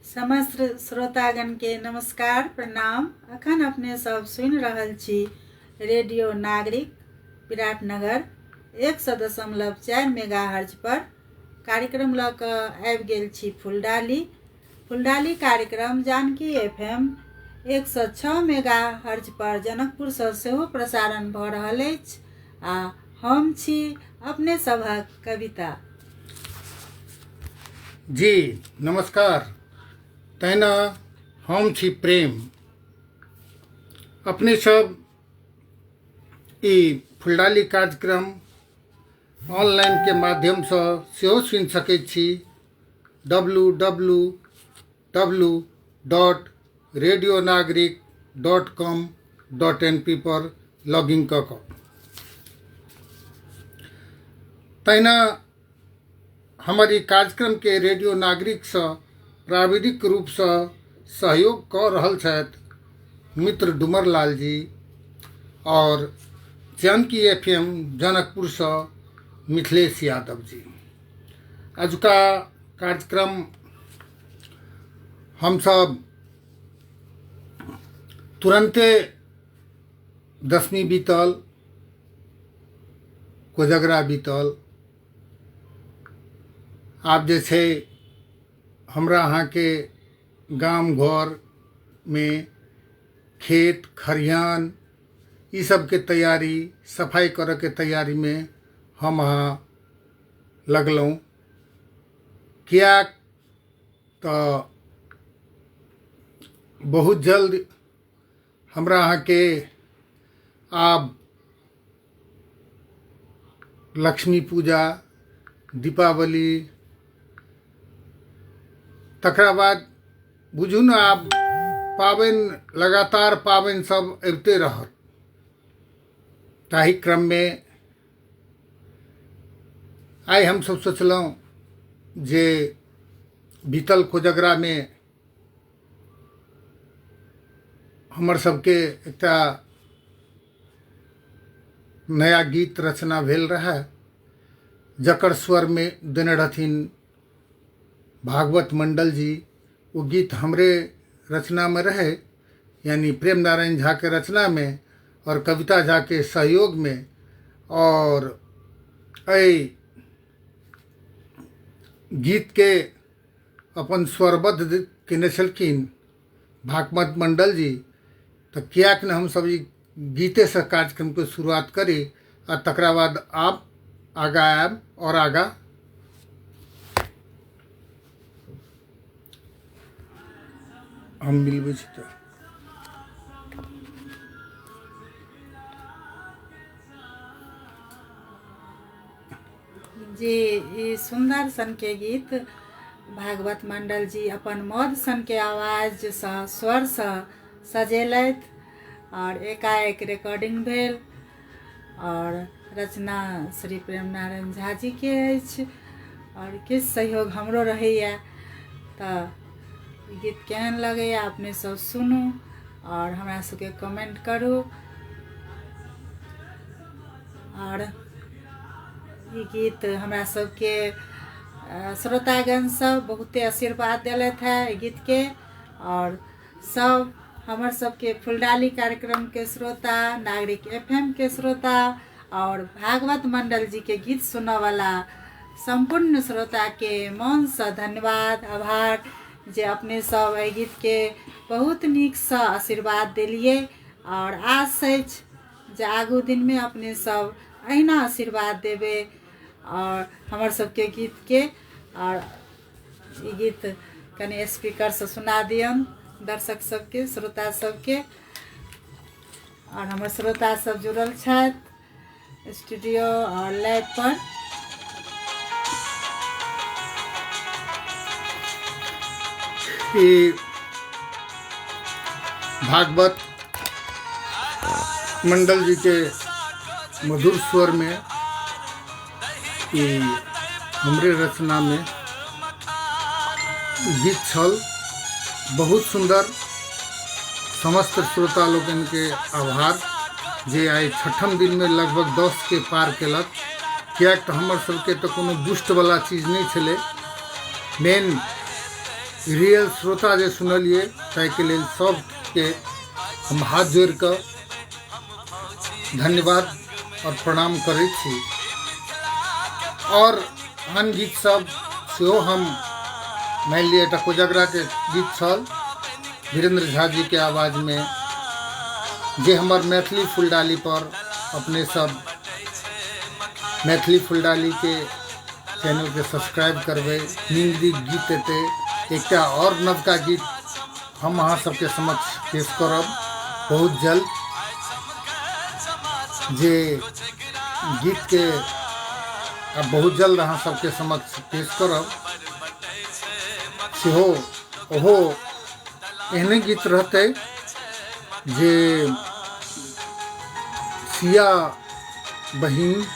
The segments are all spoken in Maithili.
समस्त श्रोतागण के नमस्कार प्रणाम। अखन अपने सब सुनि रहल छी रेडियो नागरिक विराटनगर 100.4 मेगा हर्ज पर कार्यक्रम लऽ कऽ आबि गेल छी फुलडाली। फुलडाली कार्यक्रम जानकी एफएम 106 मेगा हर्ज पर जनकपुरसँ सेहो प्रसारण भऽ रहल अछि आ हम छी अपने सभक कविता। जी नमस्कार। तहिना हम छी प्रेम। अपने सब ई फुलडाली कार्यक्रम ऑनलाइनके माध्यमसँ सेहो सुनि सकै छी। W W W dot radio Nagarik dot com dot N P पर लॉगिन कऽ कऽ। तहिना हमर ई कार्यक्रमके रेडियो नागरिकसँ प्राविधिक रूपसँ सहयोग कऽ रहल छथि मित्र डुमर लाल जी आओर जानकी एफ एम जनकपुरसँ मिथिलेश यादव जी। अजुका कार्यक्रम हमसभ तुरन्ते दशमी बीतल, कोजगरा बीतल, आब जे छै हमरा अहाँके गाम घरमे खेत खरिहान ई सबके तैयारी सफाइ करऽके तैयारीमे हम अहाँ लगलहुँ, किएक तऽ बहुत जल्द हमरा अहाँके आब लक्ष्मी पूजा, दीपावली, तकरा बाद बुझू ने आब पाबनि लगातार पाबनि सब अबिते रहत। ताहि क्रममे आइ हमसब सोचलहुँ जे बीतल कोजगरामे हमर सबके एकटा नया गीत रचना भेल रहए, जकर स्वरमे देने रहथिन भागवत मंडल जी। ओ गीत हमरे रचनामे रहै, यानी प्रेम नारायण झाके रचनामे आओर कविता झाके सहयोगमे। आओर एहि गीतके अपन स्वरबद्ध कयने छलखिन भागवत मंडल जी। तऽ किएक नहि हमसब ई गीतेसँ कार्यक्रमके शुरुआत करी आ तकरा बाद आब आगाँ आयब आओर आगाँ हम मिलबै छी। तऽ जी ई सुन्दर सनके गीत भागवत मंडल जी अपन मध सनके आवाजसँ स्वरसँ सजेलथि आओर एकाएक रिकॉर्डिंग भेल आओर रचना श्री प्रेम नारायण झा जीके अछि आओर किछु सहयोग हमरो रहैए। तऽ ई गीत केहन लगैए अपने सब सुनू आओर हमरा सबके कमेंट करू। आओर ई गीत हमरा सबके श्रोतागण सब बहुते आशीर्वाद देलथि है एहि गीतके। आओर सब हमर सबके फुलडाली कार्यक्रमके श्रोता, नागरिक एफ एम के श्रोता आओर भागवत मंडल जी के गीत सुनऽवला सम्पूर्ण श्रोताके मनसँ धन्यवाद आभार जे अपने सब एहि गीतके बहुत नीकसँ आशीर्वाद देलियै। आओर आस अछि जे आगू दिनमे अपने सब अहिना आशीर्वाद देबै आओर हमर सबके गीतके। आओर ई गीत कनि स्पीकरसँ सुना दियौन दर्शक सबके, श्रोता सबके। आओर हमर श्रोता सब जुड़ल छथि स्टूडियो आओर लाइव पर। ई भागवत मंडल जी के मधुर स्वर में ई हमरे रचना में गीत छल, बहुत सुंदर। समस्त श्रोता लोकनि के आभार जे आइ छठम दिन में लगभग 10 के पार केलक, किएक तऽ हमर सबके तऽ कोनो दुष्ट वाला चीज नहि छलै। मेन रियल श्रोता जे सुनलियै ताहिके लेल सबके हम हाथ जोड़ि कऽ धन्यवाद आओर प्रणाम करै छी। आओर आन गीत सब सेहो हम मानि लिअ एकटा कोजगराके गीत छल वीरेंद्र झा जीके आवाजमे, जे हमर मैथिली फुलडाली पर अपने सब मैथिली फुलडालीके चैनलके सब्सक्राइब करबै, नीक नीक गीत एतै। एकटा आओर नवका गीत हम अहाँ सबके समक्ष पेश करब बहुत जल्द, जे गीतके आब बहुत जल्द अहाँ सबके समक्ष पेश करब। सेहो ओहो एहने गीत रहतै जे सिया बहिन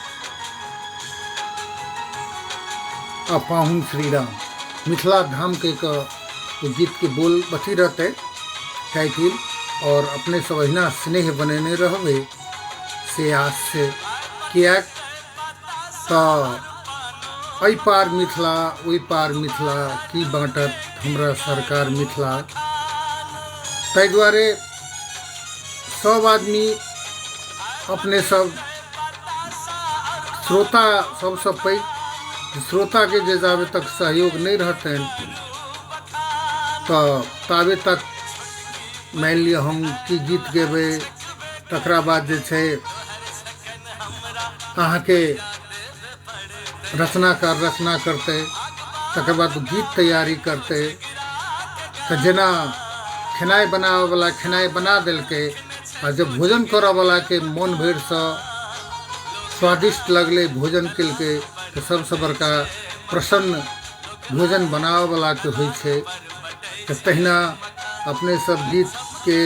आ पाहुन श्री राम मिथिला धाम के गीत के बोल अथी रहतै टाइटिल। और अपने सब अहिना स्नेह बनेने रहबै से आस से, किएक तऽ एहि पार मिथिला ओहि पार मिथिला की बाँटत हमरा सरकार मिथिला। ताहि दुआरे सब आदमी अपने सब श्रोता सबसँ पैघ श्रोताके जे जाबे तक सहयोग नहि रहतनि तऽ ताबे तक मानि लिअ हम की गीत गेबै। तकरा बाद जे छै अहाँके रचनाकार रचना करतै, तकर बाद गीत तैयारी करतै। तऽ जेना खेनाइ बनाबऽवला खेनाइ बना देलकै आ जब भोजन करऽवलाके मोन भरिसँ स्वादिष्ट लगलै भोजन केलकै, तऽ सबसँ बड़का प्रसन्न भोजन बनाबऽवलाके होइ छै। तऽ तहिना अपने सब गीतके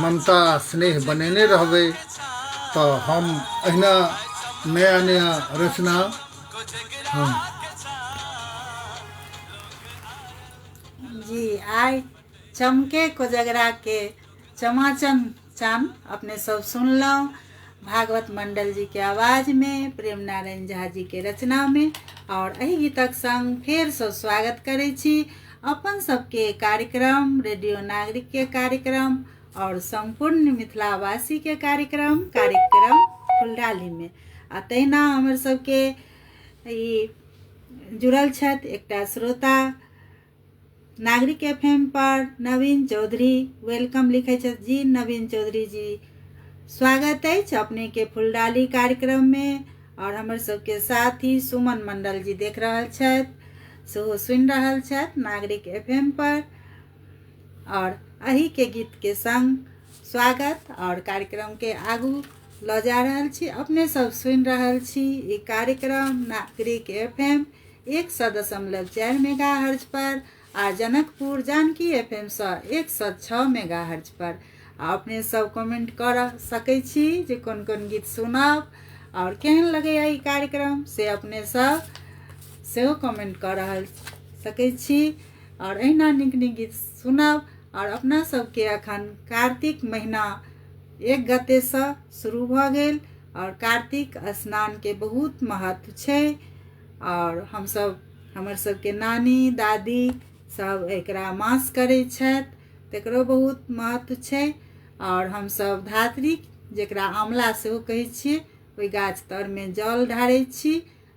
ममता स्नेह बनेने रहबै तऽ हम अहिना नया नया रचना। हँ जी, आइ चमके कोजगरा के चमाचम चान अपने सब सुनलहुँ भागवत मंडल जी के आवाज में, प्रेम नारायण झा जी के रचना में। और एहि गीतक संग फेरसँ स्वागत करै छी अपन सबके कार्यक्रम रेडियो नागरिक के कार्यक्रम और सम्पूर्ण मिथिलावासी के कार्यक्रम कार्यक्रम फुलडाली में। आ तहिना हमर सबके ई जुड़ल छथि एकटा श्रोता नागरिक एफ एम पर नवीन चौधरी welcome लिखै छथि। जी नवीन चौधरी जी, स्वागत अछि अपने के फुलडाली कार्यक्रम में। और हमर सबके साथी सुमन मंडल जी देख रहल छथि, सेहो सुनि रहल छथि नागरिक एफ एम पर। और एही के गीत के संग स्वागत और कार्यक्रम के आगू लऽ जा रहल छी। अपने सब सुनि रहल छी ई कार्यक्रम नागरिक एफ एम 100.4 मेगा हर्ज पर आ जनकपुर जानकी एफ एम सँ 106 मेगा हर्ज पर। आ अपने सब कमेंट कर सकै छी जे कोन कोन गीत सुनब और केहन लगैया ई कार्यक्रम, से अपने सब सेहो कमेंट कऽ रहल सकै छी। और एहिना नीक नीक गीत सुनब। और अपना सबके अखन कार्तिक महीना 1 गतेसँ शुरू भऽ गेल और कार्तिक स्नानके बहुत महत्व छै। और हमसब हमर सबके नानी दादी सब एकरा मास करै छथि, तकरो बहुत महत्व छै। और हमसब धात्री जकरा आमला सेहो कहै छियै, ओहि गाछ तरमे जल ढारै छी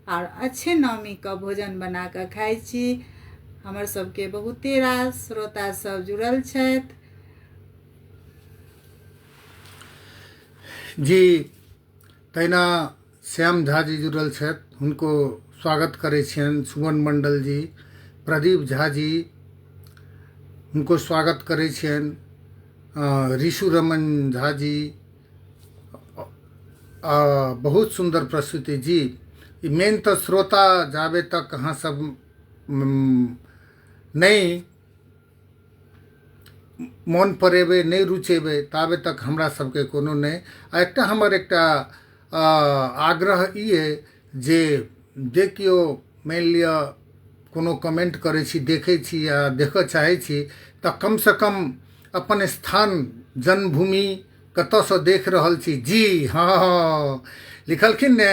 और अच्छे नवमीके भोजन बना कऽ खाइ छी। हमर सबके बहुते रास श्रोता सब जुड़ल छथि। जी तहिना श्याम झा जी जुड़ल छथि, हुनको स्वागत करै छियनि। सुमन मंडल जी, प्रदीप झा जी, हुनको स्वागत करै छियनि। ऋषु रमन झा जी, बहुत सुन्दर प्रस्तुति जी। ई मेन तऽ श्रोता जाबे तक अहाँ सब नहि मोन परेबै, नहि रुचेबै, ताबे तक हमरा सबके कोनो नहि। आ एकटा हमर एकटा आग्रह ई अइ जे जे केओ मानि लिअ कोनो कमेंट करै छी, देखै छी या देखऽ चाहै छी, तऽ कमसँ कम अपन स्थान जन्मभूमि कतऽसँ देख रहल छी। जी हँ, लिखलखिन ने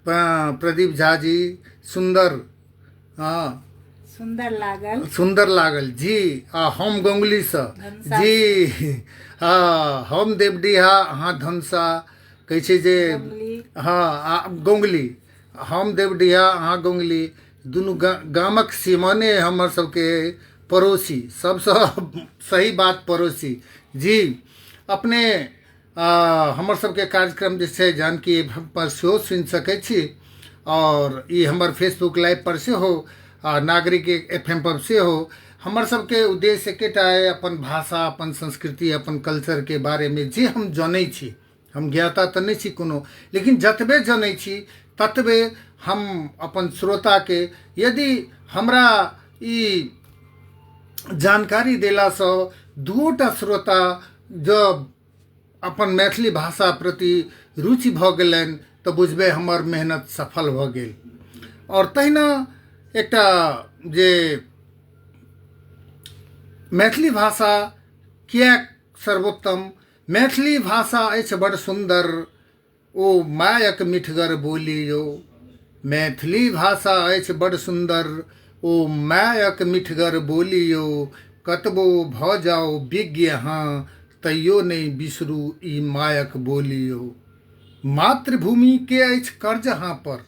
प्रदीप झा जी, सुन्दर। हँ सुन्दर लागल। सुन्दर लागल जी। आ हम गंगुलीसँ धनसा। जी हँ, हम देवडीहा, अहाँ धनसा, कहै छै जे गंगुली। हँ, आ गंगुली, हम देवडीहा, अहाँ गंगुली, दुनू गामक सीमाने हमर सबके पड़ोसी, सबसँ सही बात पड़ोसी जी। अपने हमर सबके कार्यक्रम जे छै जानकी एफ पर सेहो सुनि सकै छी, आओर ई हमर फेसबुक लाइव पर सेहो आ नागरिक एफ एम पर सेहो। हमर सबके उद्देश्य एकेटा अइ, अपन भाषा, अपन संस्कृति, अपन कल्चरके बारेमे जे हम जनै छी, हम ज्ञाता तऽ नहि छी कोनो, लेकिन जतबे जनै छी ततबे हम अपन श्रोताके, यदि हमरा ई जानकारी देलासँ दूटा श्रोता जँ अपन मैथिली भाषा प्रति रुचि भऽ गेलनि तऽ बुझबै हमर मेहनत सफल भऽ गेल। आओर तहिना एकटा जे मैथिली भाषा किएक सर्वोत्तम, मैथिली भाषा अछि बड़ सुन्दर, ओ मायक मिठगर बोली यौ। मैथिली भाषा अछि बड़ सुन्दर, ओ मायक मिठगर बोली यौ। कतबो भऽ जाउ विज्ञ अहाँ, तैयो नहि बिसरू ई मायक बोली यौ। मातृभूमिके अछि कर्ज अहाँ पर,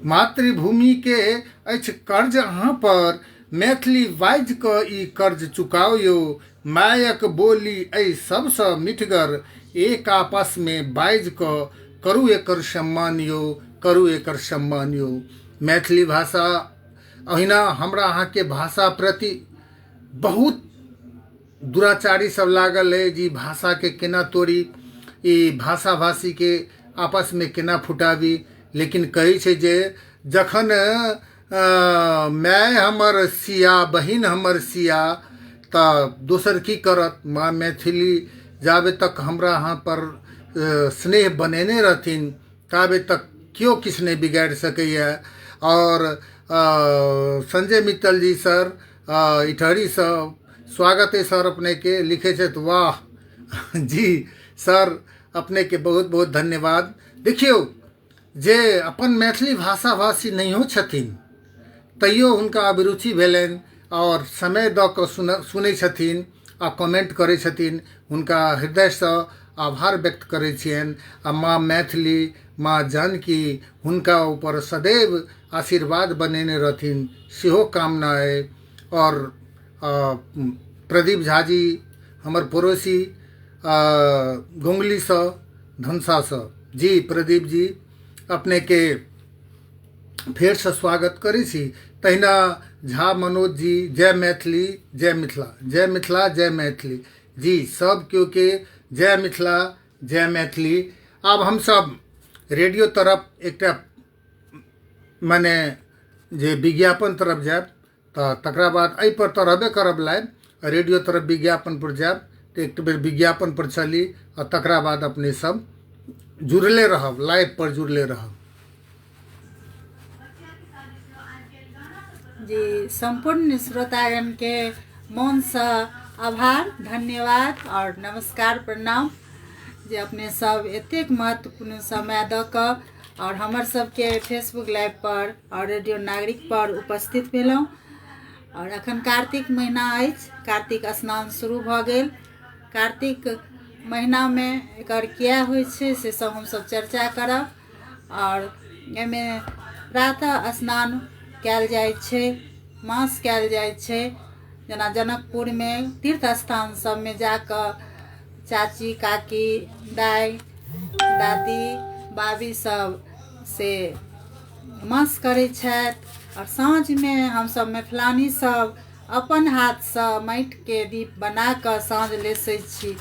मातृभूमिके अछि कर्ज अहाँ पर, मैथिली बाजि कऽ ई कर्ज चुकाउ यौ। मायक बोली एहि सबसँ मिठगर, एक आपसमे बाजि कऽ करू एकर सम्मान यौ, करू एकर सम्मान यौ। मैथिली भाषा अहिना हमरा अहाँके भाषा प्रति बहुत दुराचारी सब लागल अइ जे ई भाषाके केना तोड़ी, ई भाषा भाषीके आपसमे केना फुटाबी। लेकिन कहै छै जे जखन माय हमर सिया, बहिन हमर सिया, तऽ दोसर की करत। माँ मैथिली जाबे तक हमरा अहाँ पर स्नेह बनेने रहथिन ताबे तक केओ किछु नहि बिगाड़ि सकैए। आओर संजय मित्तल जी सर इटहरीसँ, स्वागत है सर अपनेके। लिखै छथि वाह जी सर, अपनेके बहुत बहुत धन्यवाद। देखियौ जे अपन मैथिली भाषा भाषी नहियो छथिन तैयो हुनका अभिरुचि भेलनि आओर समय दऽ कऽ सुनै छथिन आ कमेंट करै छथिन, हुनका हृदयसँ आभार व्यक्त करै छियनि। आ माँ मैथिली, माँ जानकी हुनका ऊपर सदैव आशीर्वाद बनेने रहथिन सेहो कामना अइ। आओर प्रदीप झा जी हमर पड़ोसी गोंगलीसँ, धनसासँ जी, प्रदीप जी अपनेके फेरसँ स्वागत करै छी। तहिना झा मनोज जी, जय मैथिली जय मिथिला, जय मिथिला जय मैथिली जी, सब केओके जय मिथिला जय मैथिली। आब हमसब रेडियो तरफ एकटा मने जे विज्ञापन तरफ जायब तऽ तकरा बाद एहिपर तऽ रहबे करब लाइव, रेडियो तरफ विज्ञापन पर जायब तऽ एक बेर विज्ञापन पर चली आ तकरा बाद अपने सब जुड़ले रहब, लाइव पर जुड़ले रहब। जी सम्पूर्ण श्रोतागणके मोनसँ आभार, धन्यवाद आओर नमस्कार, प्रणाम जे अपने सब एतेक महत्वपूर्ण समय दऽ कऽ आओर हमर सबके फेसबुक लाइव पर आओर रेडियो नागरिक पर उपस्थित भेलहुँ। आओर अखन कार्तिक महीना अछि, कार्तिक स्नान शुरू भऽ गेल। कार्तिक महीनामे एकर किया होइ छै से सब हमसब चर्चा करब। आओर एहिमे प्रातः स्नान कयल जाइ छै, मास कयल जाइ छै। जेना जनकपुरमे तीर्थ स्थान सबमे जाकऽ चाची काकी दाइ दादी बाबी सब से मास करै छथि। आओर साँझमे हमसब मैथिलानी सब अपन हाथसँ माटिके दीप बनाकऽ साँझ लेसै छी।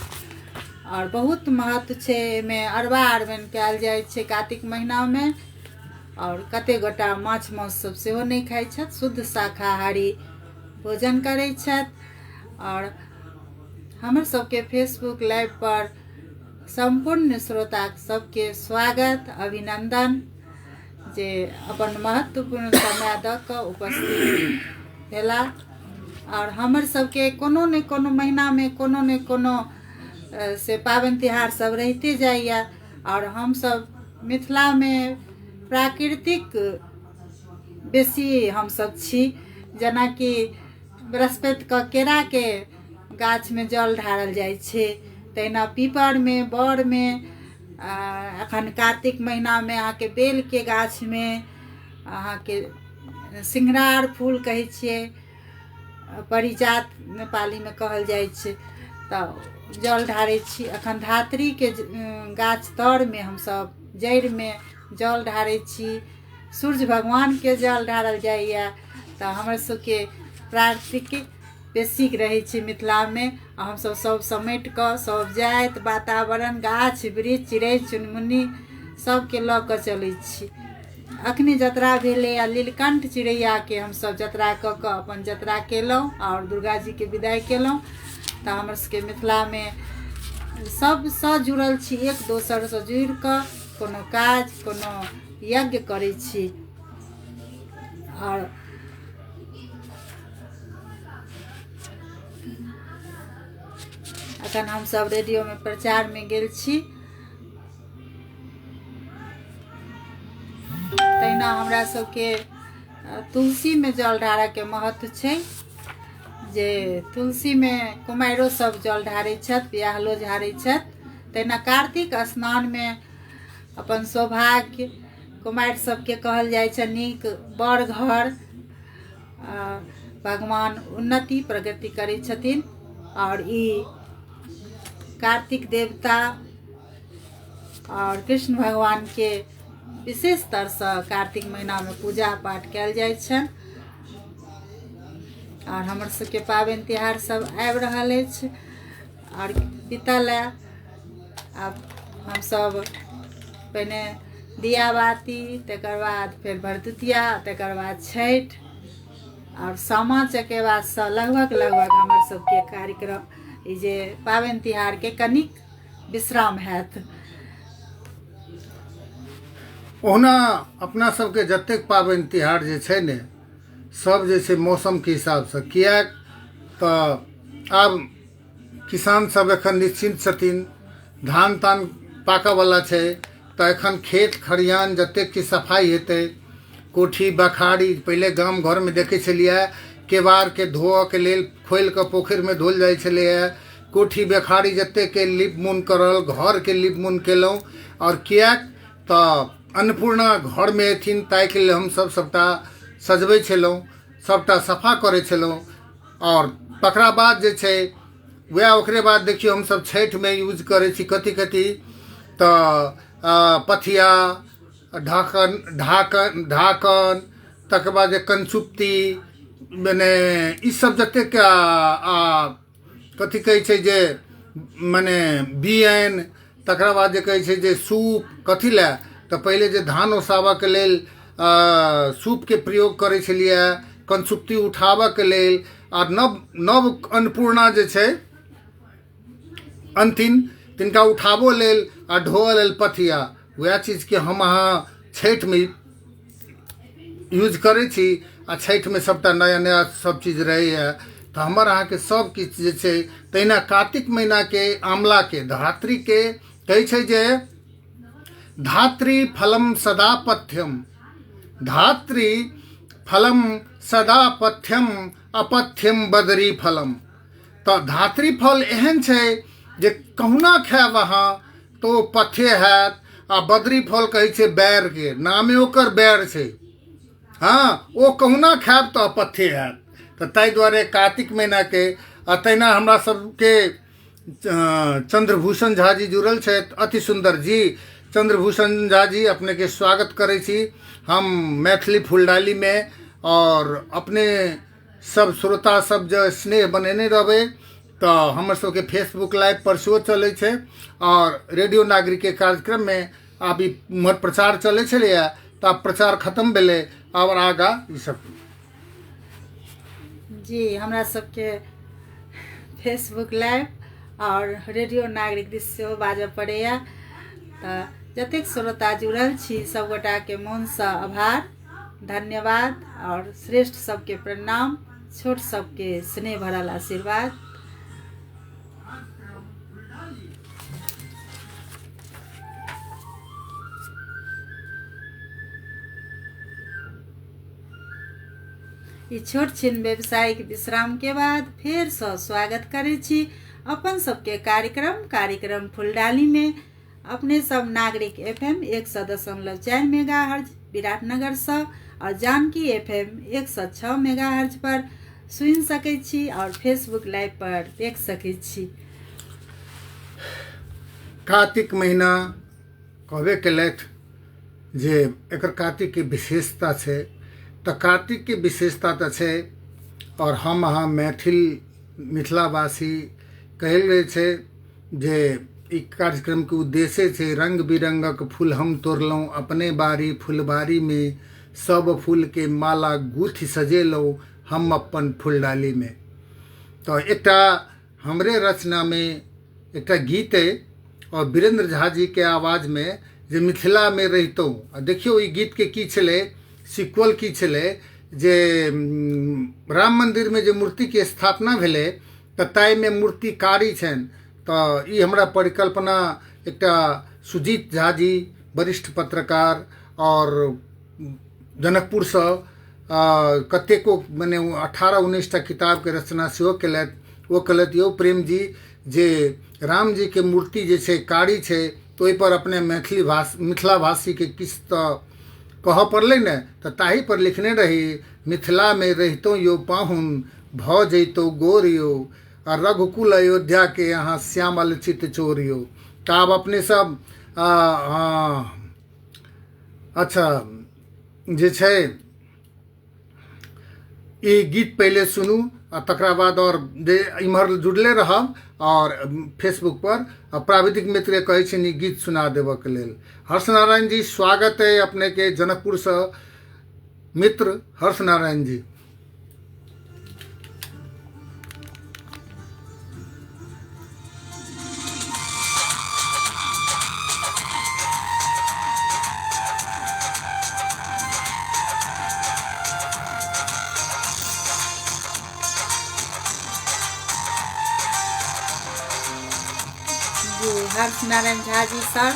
आओर बहुत महत्व छै एहिमे, अरबा अरबाइन कयल जाइ छै कार्तिक महीनामे। आओर कते गोटा माछ मासु सब सेहो नहि खाइ छथि, शुद्ध शाकाहारी भोजन करै छथि। आओर हमर सबके फेसबुक लाइव पर सम्पूर्ण श्रोता सबके स्वागत अभिनन्दन जे अपन महत्वपूर्ण समय दऽ कऽ उपस्थित भेला। आओर हमर सबके कोनो ने कोनो महीनामे कोनो ने कोनो से पाबनि तिहार सब रहिते जाइए। आओर हमसब मिथिलामे प्राकृतिक बेसी हमसब छी, जेनाकि बृहस्पतिके केराके गाछमे जल ढारल जाइ छै, तहिना पीपरमे, बड़मे। एखन कार्तिक महिनामे अहाँके बेलके गाछमे अहाँके सिंगरार फूल कहै छियै, परिजात नेपालीमे कहल जाइ छै, तऽ जल ढारै छी। एखन धात्रीके गाछ तरमे हमसभ जड़िमे जल ढारै छी, सूर्य भगवानके जल ढारल जाइए। तऽ हमर सबके प्राकृतिक बेसी रहै छै मिथिलामे, आ हमसभ सब समेट कऽ सब जाति वातावरण गाछ वृक्ष चिड़ै चुनमुनी सबके लऽ कऽ चलै छी। अखनी जतरा भेलै आ नीलकण्ठ चिड़ैयाके हमसभ जतरा कऽ कऽ अपन जतरा केलहुँ आओर दुर्गाजीके विदाइ केलहुँ। तऽ हमर सबके मिथिलामे सबसँ जुड़ल छी, एक दोसरसँ जुड़ि कऽ कोनो काज कोनो यज्ञ करै छी। आओर एखन हमसभ रेडियोमे प्रचारमे गेल छी। तहिना हमरा सबके तुलसीमे जल ढारऽके महत्व छै, जे तुलसीमे कुमारिओ सब जल ढारै छथि, बियाहलो ढारै छथि। तहिना कार्तिक स्नानमे अपन सौभाग्य कुमारि सबके कहल जाइ छै नीक बड़ घर भगवान उन्नति प्रगति करै छथिन। आओर ई कार्तिक देवता आओर कृष्ण भगवानके विशेष तरसँ कार्तिक महिनामे पूजा पाठ कयल जाइ छनि। आओर हमर सबके पाबनि तिहार सब आबि रहल अछि आओर बीतल हए। आब हमसब पहिने दिया बाती, तकर बाद फेर भरदुतिया, तकर बाद छठि आओर सामा चकेबासँ लगभग लगभग हमर सबके कार्यक्रम ई जे पाबनि तिहारके कनिक विश्राम हैत। ओहुना अपना सबके जतेक पाबनि तिहार जे छै ने, सब जे छै मौसमके हिसाबसँ, किएक तऽ आब किसान सब एखन निश्चिन्त छथिन, धान तान पाकऽवला छै, तऽ एखन खेत खरिहान जतेक कि सफाइ हेतै, कोठी बखारी। पहिले गाम घरमे देखै छलियै केबाड़के धोअके लेल खोलि कऽ पोखरिमे धोल जाइ छलैए। कोठी बखारी जतेकके लीप मून करल, घरके लीप मून केलहुँ। आओर किएक तऽ अन्नपूर्णा घरमे एथिन, ताहिके लेल हमसभ सभटा सजबै छलहुँ, सभटा सफा करै छलहुँ। आओर तकरा बाद जे छै वएह ओकरे बाद देखियौ हमसभ छठिमे यूज करै छी कथी कथी, तऽ पथिया, ढाकन ढाकन ढाकन, तकर बाद जे कनसुप्ती, मने ईसभ जतेक कथी कहै छै जे मने बियनि, तकरा बाद जे कहै छै जे सूप। कथी लए तऽ पहिले जे धान ओसाबऽके लेल सूपके प्रयोग करै छलियै, कनसुप्ती उठाबऽके लेल। आ नव नव अन्नपूर्णा जे छै अन्तिम, तिनका उठाबो लेल आ ढोअ लेल पथिया। वएह चीजके हम अहाँ छठिमे यूज करै छी। आ छठिमे सभटा नया नया सभ चीज रहैए, तऽ हमर अहाँके सभ किछु जे छै। तहिना कार्तिक महिनाके आमलाके धात्रीके कहै छै जे धात्री फलम सदा पथ्यम, धात्री फलम सदा पथ्यम अपथ्यम बदरी फलम। तऽ धात्री फल एहन छै जे कहुना खायब अहाँ तऽ ओ पथ्ये हैत। आ बदरी फल कहै छै बैरके, नामे ओकर बैर छै, हँ, ओ कहुना खायब तऽ अपथ्ये हैत। तऽ ताहि दुआरे कार्तिक महिनाके। आ तहिना हमरा सबके चंद्रभूषण झा जी जुड़ल छथि, अति सुन्दर जी। चंद्रभूषण झा जी, अपनेके स्वागत करै छी हम मैथिली फुलडालीमे। आओर अपने सब श्रोता सब जे स्नेह बनेने रहबै तऽ हमर सबके फेसबुक लाइव पर सेहो चलै छै, आओर रेडियो नागरिकके कार्यक्रममे आब ई उम्हर प्रचार चलै छलैए, तऽ आब प्रचार खतम भेलै, आब आगाँ ई सब। जी, हमरा सबके फेसबुक लाइव आओर रेडियो नागरिक दिस सेहो बाजऽ पड़ैए। तऽ जतेक श्रोता जुड़ल छी सभगोटाके मोनसँ आभार, धन्यवाद, आओर श्रेष्ठ सबके प्रणाम, छोट सबके स्नेह भरल आशीर्वाद। ई छोट छिन व्यावसायिक विश्राम के बाद फेरसँ स्वागत करै छी अपन सबके कार्यक्रम कार्यक्रम फुलडाली में। अपने सब नागरिक एफएम 100.4 मेगा हर्ज विराटनगरसँ और जानकी एफएम 106 मेगा हर्ज पर सुनि सकै छी और फेसबुक लाइव पर देख सकै छी। कार्तिक महीना कहबे केलथि जे एकर कार्तिकके विशेषता छै, तऽ कार्तिकके विशेषता तऽ छै। आओर हम अहाँ मैथिल मिथिलावासी कहल जाइ छै जे ई कार्यक्रमके उद्देश्य छै रङ्ग बिरङ्गक फूल हम तोड़लहुँ अपने बाड़ी फुलबाड़ीमे, सब फूलके माला गुथि सजेलहुँ हम अपन फुलडालीमे। तऽ एकटा हमरे रचनामे एकटा गीत अइ आओर वीरेंद्र झा जीके आवाजमे जे मिथिलामे रहितहुँ। आ देखियौ ई गीतके की छलै, सिक्वल की छलै जे राम मन्दिरमे जे मूर्तिके स्थापना भेलै तऽ ताहिमे मूर्तिकारी छनि। तऽ ई हमरा परिकल्पना एकटा सुजीत झा जी वरिष्ठ पत्रकार आओर जनकपुरसँ कतेको मने 18-19 टा किताबके रचना सेहो केलथि। ओ कहलथि यौ प्रेमजी जे रामजीके मूर्ति जे छै कारी छै, तऽ ओहिपर अपने मैथिली भाष मिथिलाभाषीके किछु तऽ कहऽ पड़लै ने, तऽ ताहिपर लिखने रही मिथिलामे रहितहुँ यौ पाहुन भऽ जैतहुँ गोर यौ, आ रघुकुल अयोध्याके अहाँ श्यामल चित चोर यौ। तऽ आब अपने सब अच्छा जे छै ई गीत पहिले सुनू आ तकरा बाद आओर जे इम्हर जुड़ले रहब आओर फेसबुक पर आ प्राविधिक मित्रके कहै छियनि ई गीत सुना देबऽके लेल। हर्ष नारायण जी स्वागत अइ अपनेके जनकपुरसँ मित्र हर्ष नारायण जी। जी हर्ष नारायण झा जी सर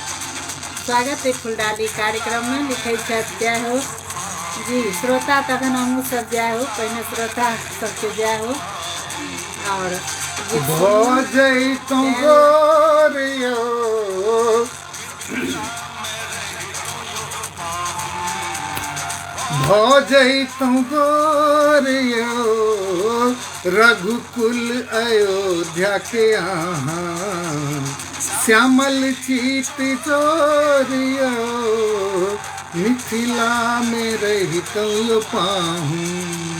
स्वागत है फुलडाली कार्यक्रम में। लिखै छथि जय हो जी श्रोता, तखन हमहूँ सब जय हो, पहिने श्रोता सबके जय हो। और गीत भऽ सुनू। जैतहुँ जय हो। गोर यौ, भऽ जैतहुँ गोर यौ, रघुकुल अयोध्या के अहाँ श्यामल चित चोर यौ, मिथिला में रहितहुँ यौ पाहुन।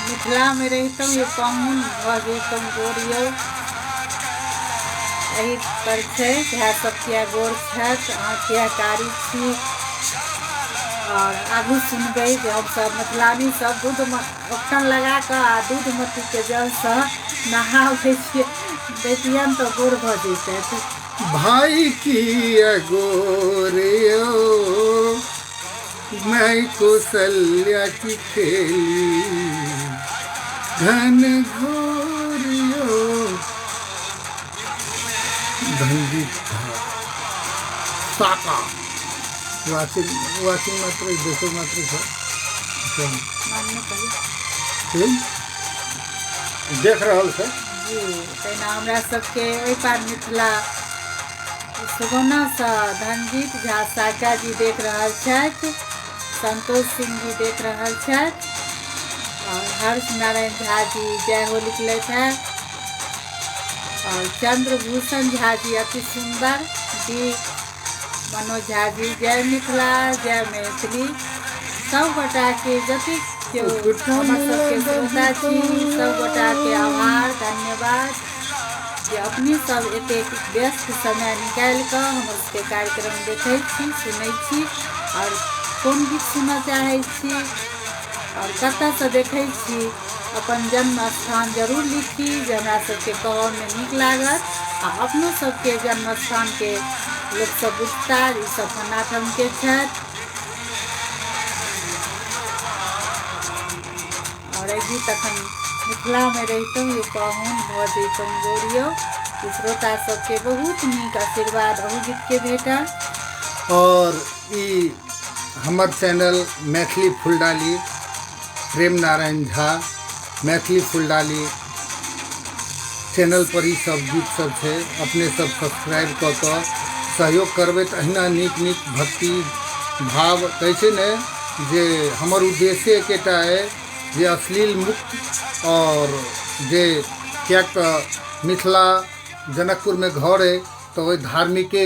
मिथिला में रहितहुँ यौ पाहुन भऽ जैतहुँ गोर यौ, एहि पर छै भाय सब किया गोर छथि अहाँ किया कारी छी। और आगू सुनबै जे हमसब मिथिलानी सब दूध उपटन लगा कऽ आ दूधमतीके जलसँ नहाबै छियै, दैतियनि तऽ गोर भऽ जैतथि। भाई किया गोर यौ, मैं कौशल्या की खेली घन घोर यौ। धनजीत झा साका वाचिंग वाचिंग मात्र देखो मात्र छ। अच्छा, नाम नहि कही। ठीक देख रहल छै जी। तहिना हमरा सबके ओहि पार मिथिला सुगौनासँ धनजीत झा साका जी देख रहल छथि, संतोष सिंह जी देख रहल छथि और हर्ष नारायण झा जी जय हो लिखलथि हैं और चंद्रभूषण झा जी अति सुंदर जी, मनोज झा जी जय मिथिला जय मैथिली। सब गोटा के जतेक केओ हमर सबके श्रोता छी सब गोटा के आभार धन्यवाद जे अपने सब एतेक व्यस्त समय निकालि कऽ हमर सबके कार्यक्रम देखै छी सुनै छी और कोन गीत सुनऽ चाहै छी और कतऽसँ देखै छी अपन जन्म स्थान जरूर लिखी जे हमरा सबके कहऽमे नीक लागत। आ अपनो सबके जन्म स्थानके लोकसब बुझता ई सब फन्ना ठामके छथि। आओर एहि गीत अखन मिथिलामे रहितहुँ यो पाहुन भऽ जैतहुँ गौरियौ, ई श्रोता सबके बहुत नीक आशीर्वाद अहू गीतके भेटल। और ई हमर चैनल मैथिली फुलडाली, प्रेम नारायण झा मैथिली फुलडाली चैनल पर ई सब गीत सब छै। अपने सब सब्सक्राइब कऽ कऽ सहयोग करबै तऽ अहिना नीक नीक भक्ति भाव कहै छै ने जे हमर उद्देश्य एकेटा अइ जे अश्लील मुक्त, आओर जे किएक तऽ मिथिला जनकपुरमे घर अइ तऽ ओहि धार्मिके।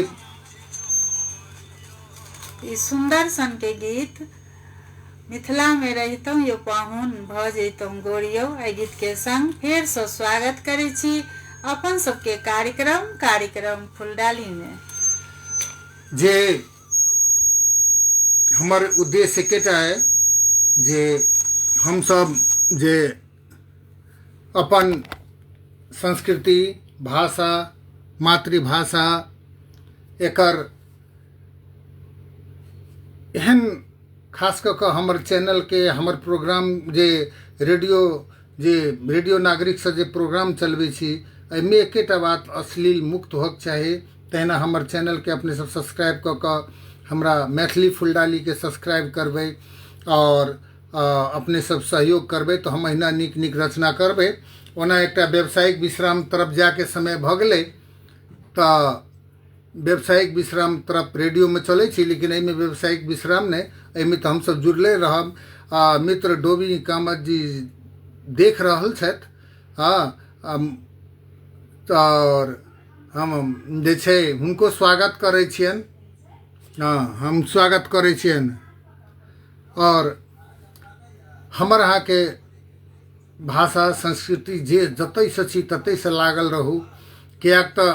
ई सुन्दर सनके गीत मिथिलामे रहितहुँ यौ पाहुन भऽ जैतहुँ गोरियौ, एहि गीतके संग फेरसँ स्वागत करै छी अपन सबके कार्यक्रम कार्यक्रम फुलडालीमे। जे हमर उद्देश्य एकेटा अइ जे हमसब जे अपन संस्कृति भाषा मातृभाषा एकर एहन खास कऽ कऽ हमर चैनलके हमर प्रोग्राम जे रेडियो जे रेडियो नागरिकसँ जे प्रोग्राम चलबै छी एहिमे एकेटा बात अश्लील मुक्त होयके चाही। तहिना हमर चैनलके अपने सब सब्सक्राइब कऽ कऽ हमरा मैथिली फुलडालीके सब्सक्राइब करबै आओर अपने सब सहयोग करबै तऽ हम अहिना नीक नीक रचना करबै। ओना एकटा व्यावसायिक विश्राम तरफ जायके समय भऽ गेलै तऽ व्यावसायिक विश्राम तरफ रेडियोमे चलै छी, लेकिन एहिमे व्यावसायिक विश्राम नहि, एहिमे तऽ हमसब जुड़ले रहब। आ मित्र डोबी कामत जी देख रहल छथि, हँ, आओर हम जे छै हुनको स्वागत करै छियनि, हँ हम स्वागत करै छियनि। आओर हमर अहाँके भाषा संस्कृति जे जतयसँ छी ततयसँ लागल रहू, किएक तऽ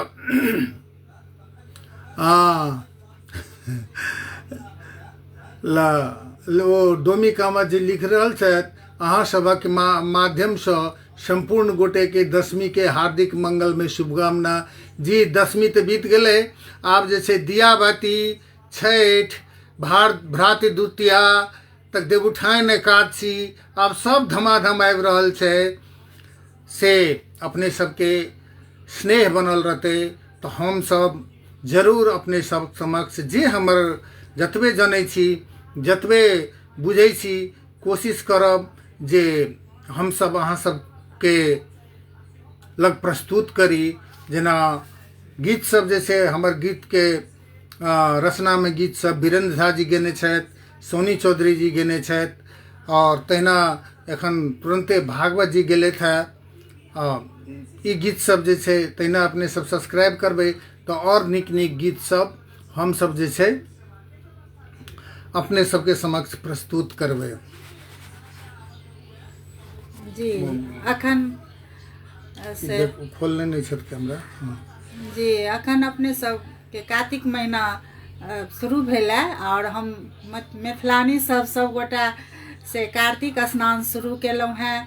ओ डोमी कामत जी लिख रहल छथि, अहाँ सभक माध्यमसँ सम्पूर्ण गोटेके दशमीके हार्दिक मंगलमय शुभकामना। जी दशमी तऽ बीत गेलै, आब जे छै दियाबाती, छठि, भ्रातृ द्वितीया तक देवउठाइन एकादशी, आब सब धमाधम आबि रहल छै। से अपने सबके स्नेह बनल रहतै तऽ हमसब जरूर अपने सब समक्ष जे हमर जतबे जनै छी जतबे बुझै छी कोशिश करब जे हमसब अहाँ सबके लग प्रस्तुत करी। जेना गीत सब जे छै हमर गीतके रचनामे गीत सब वीरेंद्र झा जी गेने छथि, सोनी चौधरी जी गेने छथि, आओर तहिना एखन तुरन्ते भागवत जी गेलथि हेँ। ई गीत सब जे छै तहिना अपने सब सब्सक्राइब करबै तऽ आओर नीक नीक गीत सब हमसब जे छै अपने सबके समक्ष प्रस्तुत करबै। जी अखन से खोलने नहि छथि कैमरा। जी अखन अपने सबके कार्तिक महीना शुरू भेल है और हम मिथिलानी सब सब गोटा से कार्तिक स्नान शुरू केलहुँ हेँ।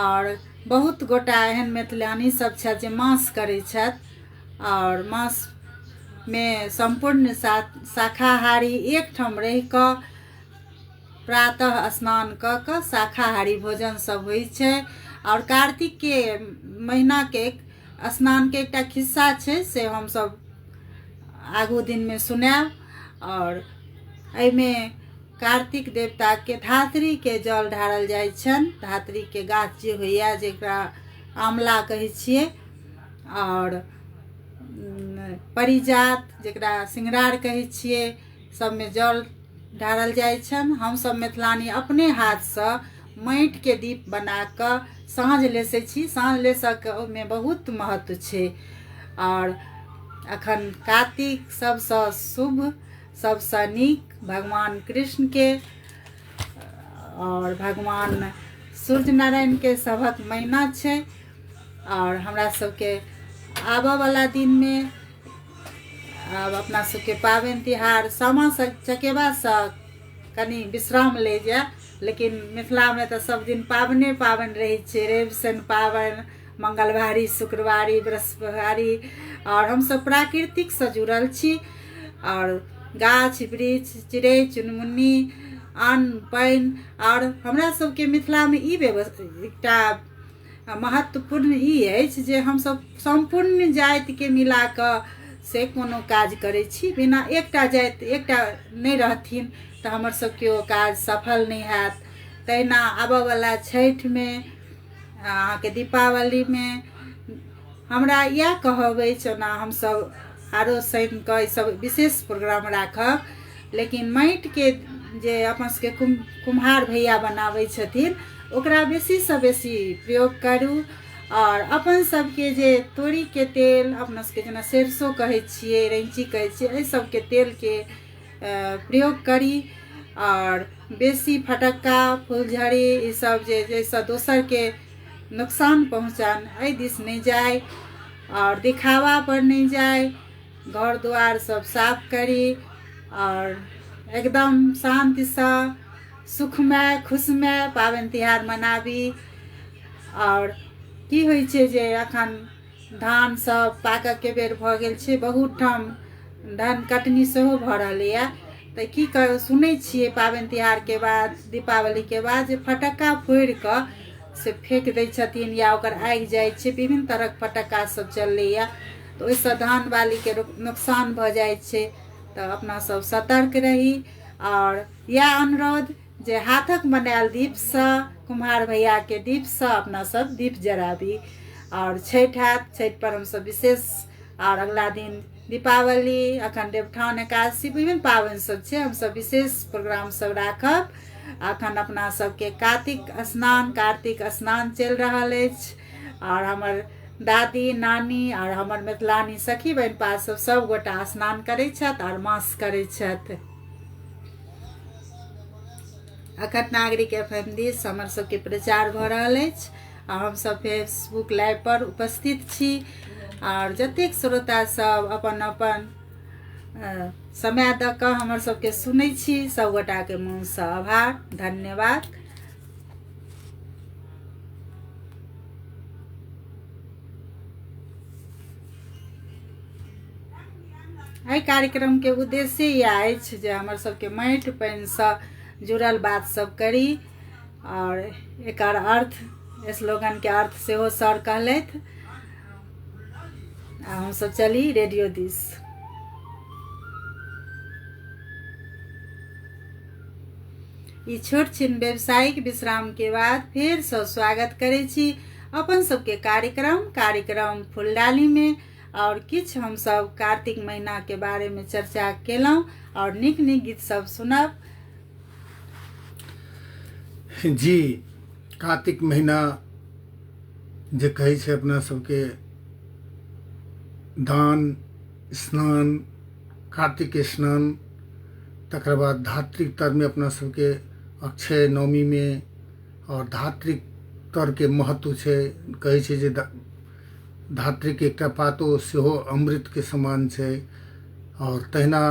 और बहुत गोटा एहन मिथिलानी सब छथि जे मास करै छथि और मासमे सम्पूर्ण शाकाहारी एकठाम रहि कऽ प्रातः स्नान कऽ कऽ शाकाहारी भोजन सब होइ छै। और कार्तिकके महीनाके स्नानके एकटा खिस्सा छै से हमसब आगू दिनमे सुनायब। और एहिमे कार्तिक देवताके धातृके जल ढारल जाइ छनि, धातृके गाछ जे होइए जकरा आमला कहै छियै, और परिजात जकरा सिंगरार कहै छियै, सबमे जल ढारल जाइ छनि। हमसब मिथिलानी अपने हाथसँ माटिके दीप बनाकऽ साँझ लेसै छी। साँझ लेसऽके ओहिमे बहुत महत्व छै। और अखन कार्तिक सबसँ शुभ सबसँ नीक भगवान कृष्णके और भगवान सूर्य नारायणके सभक महीना छै। और हमरा सबके आबऽवला दिनमे आब अपना सबके पाबनि तिहार सामा चकेबासँ कनि विश्राम लै जाय, लेकिन मिथिलामे तऽ सब दिन पाबने पाबनि रहै छै। रवि शनि पाबनि, मंगलवारी, शुक्रवारी, बृहस्पतिवारी आओर हमसभ प्राकृतिकसँ जुड़ल छी। आओर गाछ वृक्ष, चिड़ै चुनमुन्नी, अन्न पानि, आओर हमरा सबके मिथिलामे ई व्यवस्था एकटा महत्वपूर्ण ई अछि जे हमसभ सम्पूर्ण जातिके मिला कऽ से कोनो काज करै छी। बिना एकटा जाति एकटा नहि रहथिन तऽ हमर सबके ओ काज सफल नहि हैत। तहिना आबऽवला छठिमे, अहाँके दीपावलीमे हमरा इएह कहब अछि। ओना हमसभ आरो शनिके ईसभ विशेष प्रोग्राम राखब, लेकिन माटिके जे अपन सबके कुम्हार भैया बनाबै छथिन ओकरा बेसीसँ बेसी प्रयोग करू। आओर अपन सबके जे तोरीके तेल, अपना सबके जेना सरिसो कहै छियै, रैञ्ची कहै छियै, एहि सबके तेलके प्रयोग करी। आओर बेसी फटक्का, फुलझड़ी ईसब जे जाहिसँ दोसरके नुकसान पहुँचन एहि दिस नहि जाइ, आओर दिखावा पर नहि जाइ। घर दुआर सब साफ करी आओर एकदम शान्तिसँ सुखमय खुशमय पाबनि तिहार मनाबी। आओर की होइ छै जे एखन धान सब पाकऽके बेर भऽ गेल छै, बहुत ठाम धान कटनी सेहो भऽ रहलैए। तऽ की कर सुनै छियै पाबनि तिहारके बाद, दीपावलीके बाद जे फटक्का फोड़िकऽ से फेक दै छथिन या ओकर आगि जाइ छै। विभिन्न तरहक फटक्का सब चललैए, तऽ ओहिसँ धान बालीके नुकसान भऽ जाइ छै। तऽ अपना सब सतर्क रही। आओर इएह अनुरोध जे हाथक बनायल दीपसँ, कुम्हार भैयाके दीपसँ अपना सब दीप जराबी। आओर छठि हैत, छठि पर हमसब विशेष, आओर अगला दिन दीपावली, अखन देवठान एकादशी, विभिन्न पाबनि सब छै, हमसब विशेष प्रोग्राम सब राखब। अखन अपना सबके कार्तिक स्नान चलि रहल अछि। आओर हमर दादी नानी आओर हमर मिथिलानी सखी बहिनपा सब सब गोटा स्नान करै छथि आओर मास करै छथि। अखन नागरिक एफ एम दिस हमर सबके प्रचार भऽ रहल अछि आ हमसब फेसबुक लाइव पर उपस्थित छी। आओर जतेक श्रोता सब अपन अपन समय दऽ कऽ हमर सबके सुनै छी, सब गोटाके मोनसँ आभार, धन्यवाद। एहि कार्यक्रमके उद्देश्य इएह अछि जे हमर सबके माटि पानिसँ जुड़ल बात सब करी। आओर एकर अर्थ, स्लोगनके अर्थ सेहो सर कहलथि। आ हमसब चली रेडियो दिस। ई छोट छिन व्यावसायिक विश्राम के बाद फेरसँ स्वागत करै छी अपन सबके कार्यक्रम फुलडाली में। और किछु हमसब कार्तिक महीना के बारे में चर्चा केलहुँ और नीक नीक गीत सब सुनब। जी, कार्तिक महीना जे कहै छै अपना सबके दान, स्नान, कार्तिक स्नान, तकर बाद धात्रिक तरमे अपना सबके अक्षय नवमीमे, आओर धात्रिक तरके महत्व छै। कहै छै जे धात्रिक एकटा पातो सेहो अमृतके समान छै। आओर तहिना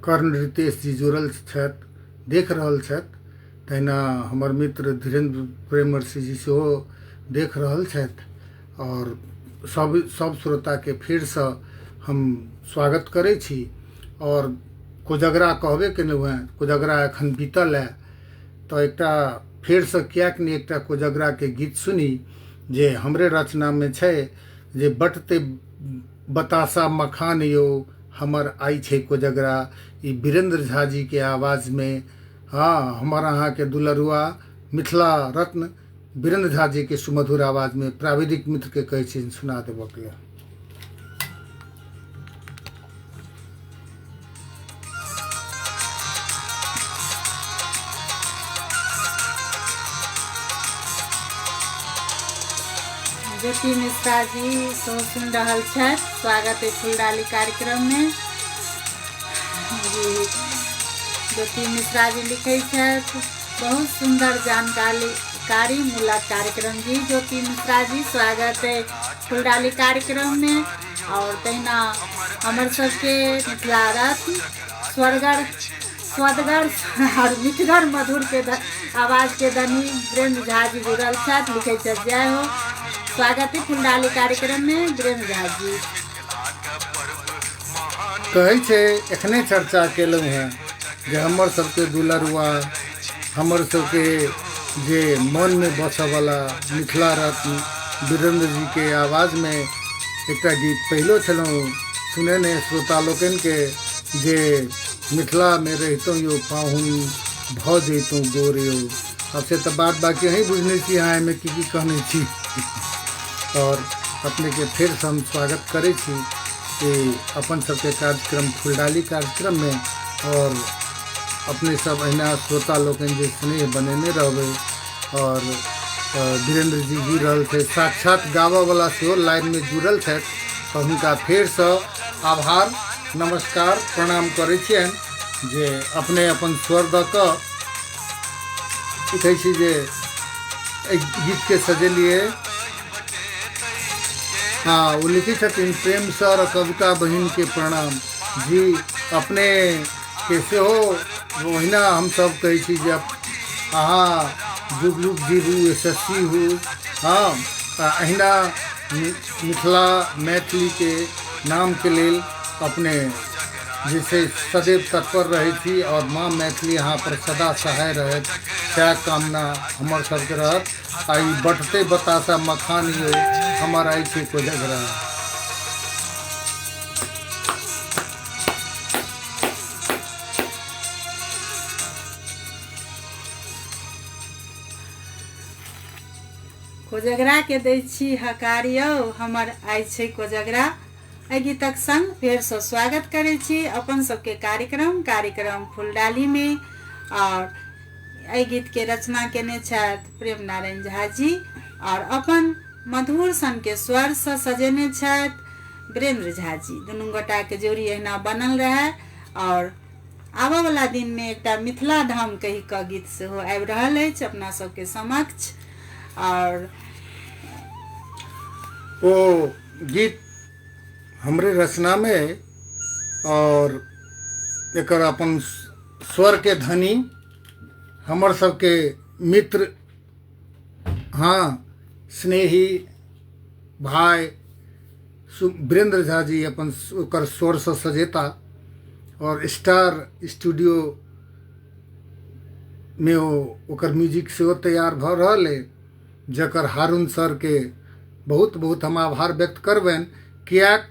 कर्ण रितेश जी जुड़ल छथि, देख रहल छथि। तहिना हमर मित्र धीरेन्द्र प्रेमर्षि जी सेहो देख रहल छथि। आओर सब श्रोताके फेरसँ हम स्वागत करै छी। आओर कोजगरा कहबे केलहुँ हेँ, कोजगरा एखन बीतल है, तऽ एकटा फेरसँ किएक नहि एकटा कोजगराके गीत सुनी जे हमरे रचनामे छै जे बटते बतासा मखान यौ हमर आइ छै कोजगरा। ई वीरेंद्र झा जीके आवाजमे, हाँ, हमर अहाँके दुलरुआ मिथिला रत्न वीरेंद्र झा जीके सुमधुर आवाजमे प्राविधिक मित्रके कहै छियनि सुना देबऽके लेल। ज्योति मिश्रा जी सेहो सुनि रहल छथि, स्वागत है फुलडाली कार्यक्रम में। जी, ज्योति मिश्रा जी लिखै छथि, बहुत सुंदर जानकारी मूलक कार्यक्रम। जी ज्योति मिश्रा जी, स्वागत है फुलडाली कार्यक्रम में। और तहिना हमर सबके मिथिला रत्न स्वर्गर स्वदगर और मिठगर मधुर के आवाज के धनी वीरेंद्र झा जी जुड़ल छथि, लिखै छथि जय हो। स्वागत है फुलडाली कार्यक्रम में वीरेंद्र झा जी। कहै छै, एखने चर्चा केलहुँ हेँ जे हमर सबके दुलरुआ, हमर सबके जे मनमे बसऽवला मिथिला रत्न वीरेंद्र जीके आवाजमे एकटा गीत पहिलो छलहुँ सुनेने श्रोता लोकनिके जे मिथिलामे रहितहुँ यौ पाहुन भऽ जैतहुँ गोर यौ। आब से तऽ बात बाकी अहीँ बुझने छी अहाँ एहिमे की की कहने छी। आओर अपनेके फेरसँ हम स्वागत करै छी कि अपन सबके कार्यक्रम फुलडाली कार्यक्रममे, आओर अपने सब अहिना श्रोता लोकनि जे स्नेह बनेने रहबै। आओर वीरेंद्र जी जुड़ि रहल छै, साक्षात गाबऽवला सेहो लाइनमे जुड़ल छथि, तऽ हुनका फेरसँ आभार, नमस्कार, प्रणाम करै छियनि जे अपने अपन स्वर दऽ कऽ की कहै छी जे एहि गीतके सजेलियै। हँ, ओ लिखै छथिन प्रेम सर कविता बहिनके प्रणाम जी। अपनेके सेहो ओहिना हमसभ कहै छी जे अहाँ जुग जुग जीबू, यशस्वी हू। हँ, आ अहिना मिथिला मैथिलीके नामके लेल अपने जे छै सदैव तत्पर रहै छी आओर माँ मैथिली अहाँ पर सदा सहाय रहत, सएह कामना हमर सबके रहत। आ ई बटतै बताशा मखान यौ हमर आइ छै कोजगरा। कोजगरा के दै छी हकार यौ हमर आइ छै कोजगरा। एहि गीतक संग फेरसँ स्वागत करै छी अपन सबके कार्यक्रम कार्यक्रम फुलडाली में। और एहि गीत के रचना केने छथि प्रेम नारायण झा जी और अपन मधुर सन के स्वर से सजेने छथि वीरेंद्र झा जी। दुनू गोटा के जोड़ी एहिना बनल रहे और आबऽ वाला दिन में एकटा मिथिला धाम कहि कऽ गीत सेहो आबि रहल अछि अपना सबके समक्ष। और ओ गीत हमरे रचना में और एकर अपन स्वर के धनी हमर सबके मित्र, हाँ, स्नेही भाई वीरेंद्र झा जी अपन ओकर स्वरसँ सजेता और स्टार स्टूडियो मे ओ ओकर म्यूजिक सेहो तैयार भऽ रहल अइ, जकर हारून सरके बहुत बहुत हम आभार व्यक्त करबनि, किएक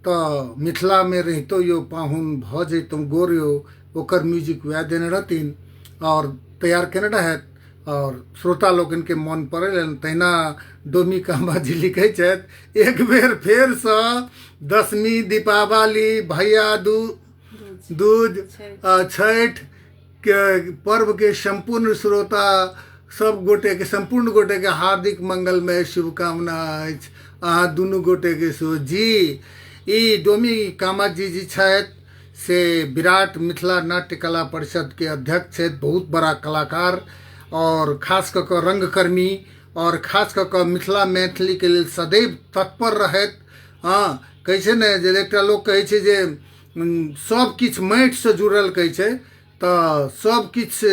तऽ मिथिलामे रहितो यौ पाहुन भऽ जैतहुँ गोर यौ, ओकर म्यूजिक वएह देने रहथिन आओर तैयार केने रहथि और श्रोता लोकनिके मन पड़लनि। तहिना डोमी कामा जी लिखै छथि, एक बेर फेरसँ दशमी, दीपावली, भैया दूज, छठि के पर्व के सम्पूर्ण श्रोता सब गोटे के, सम्पूर्ण गोटे के हार्दिक मंगलमय शुभकामना अछि। अहाँ दुनू गोटे के सेहो जी। ई डोमी कामत जी जी छथि से विराट मिथिला नाट्य कला परिषद के अध्यक्ष छथि, बहुत बड़ा कलाकार और खास कऽ कऽ रंगकर्मी और खास कऽ कऽ मिथिला मैथिली के लेल सदैव तत्पर रहथि। हँ, कहै छै ने जे एकटा लोक कहै छै जे सब किछु माटिसँ जुड़ल कहै छै, तऽ सब किछु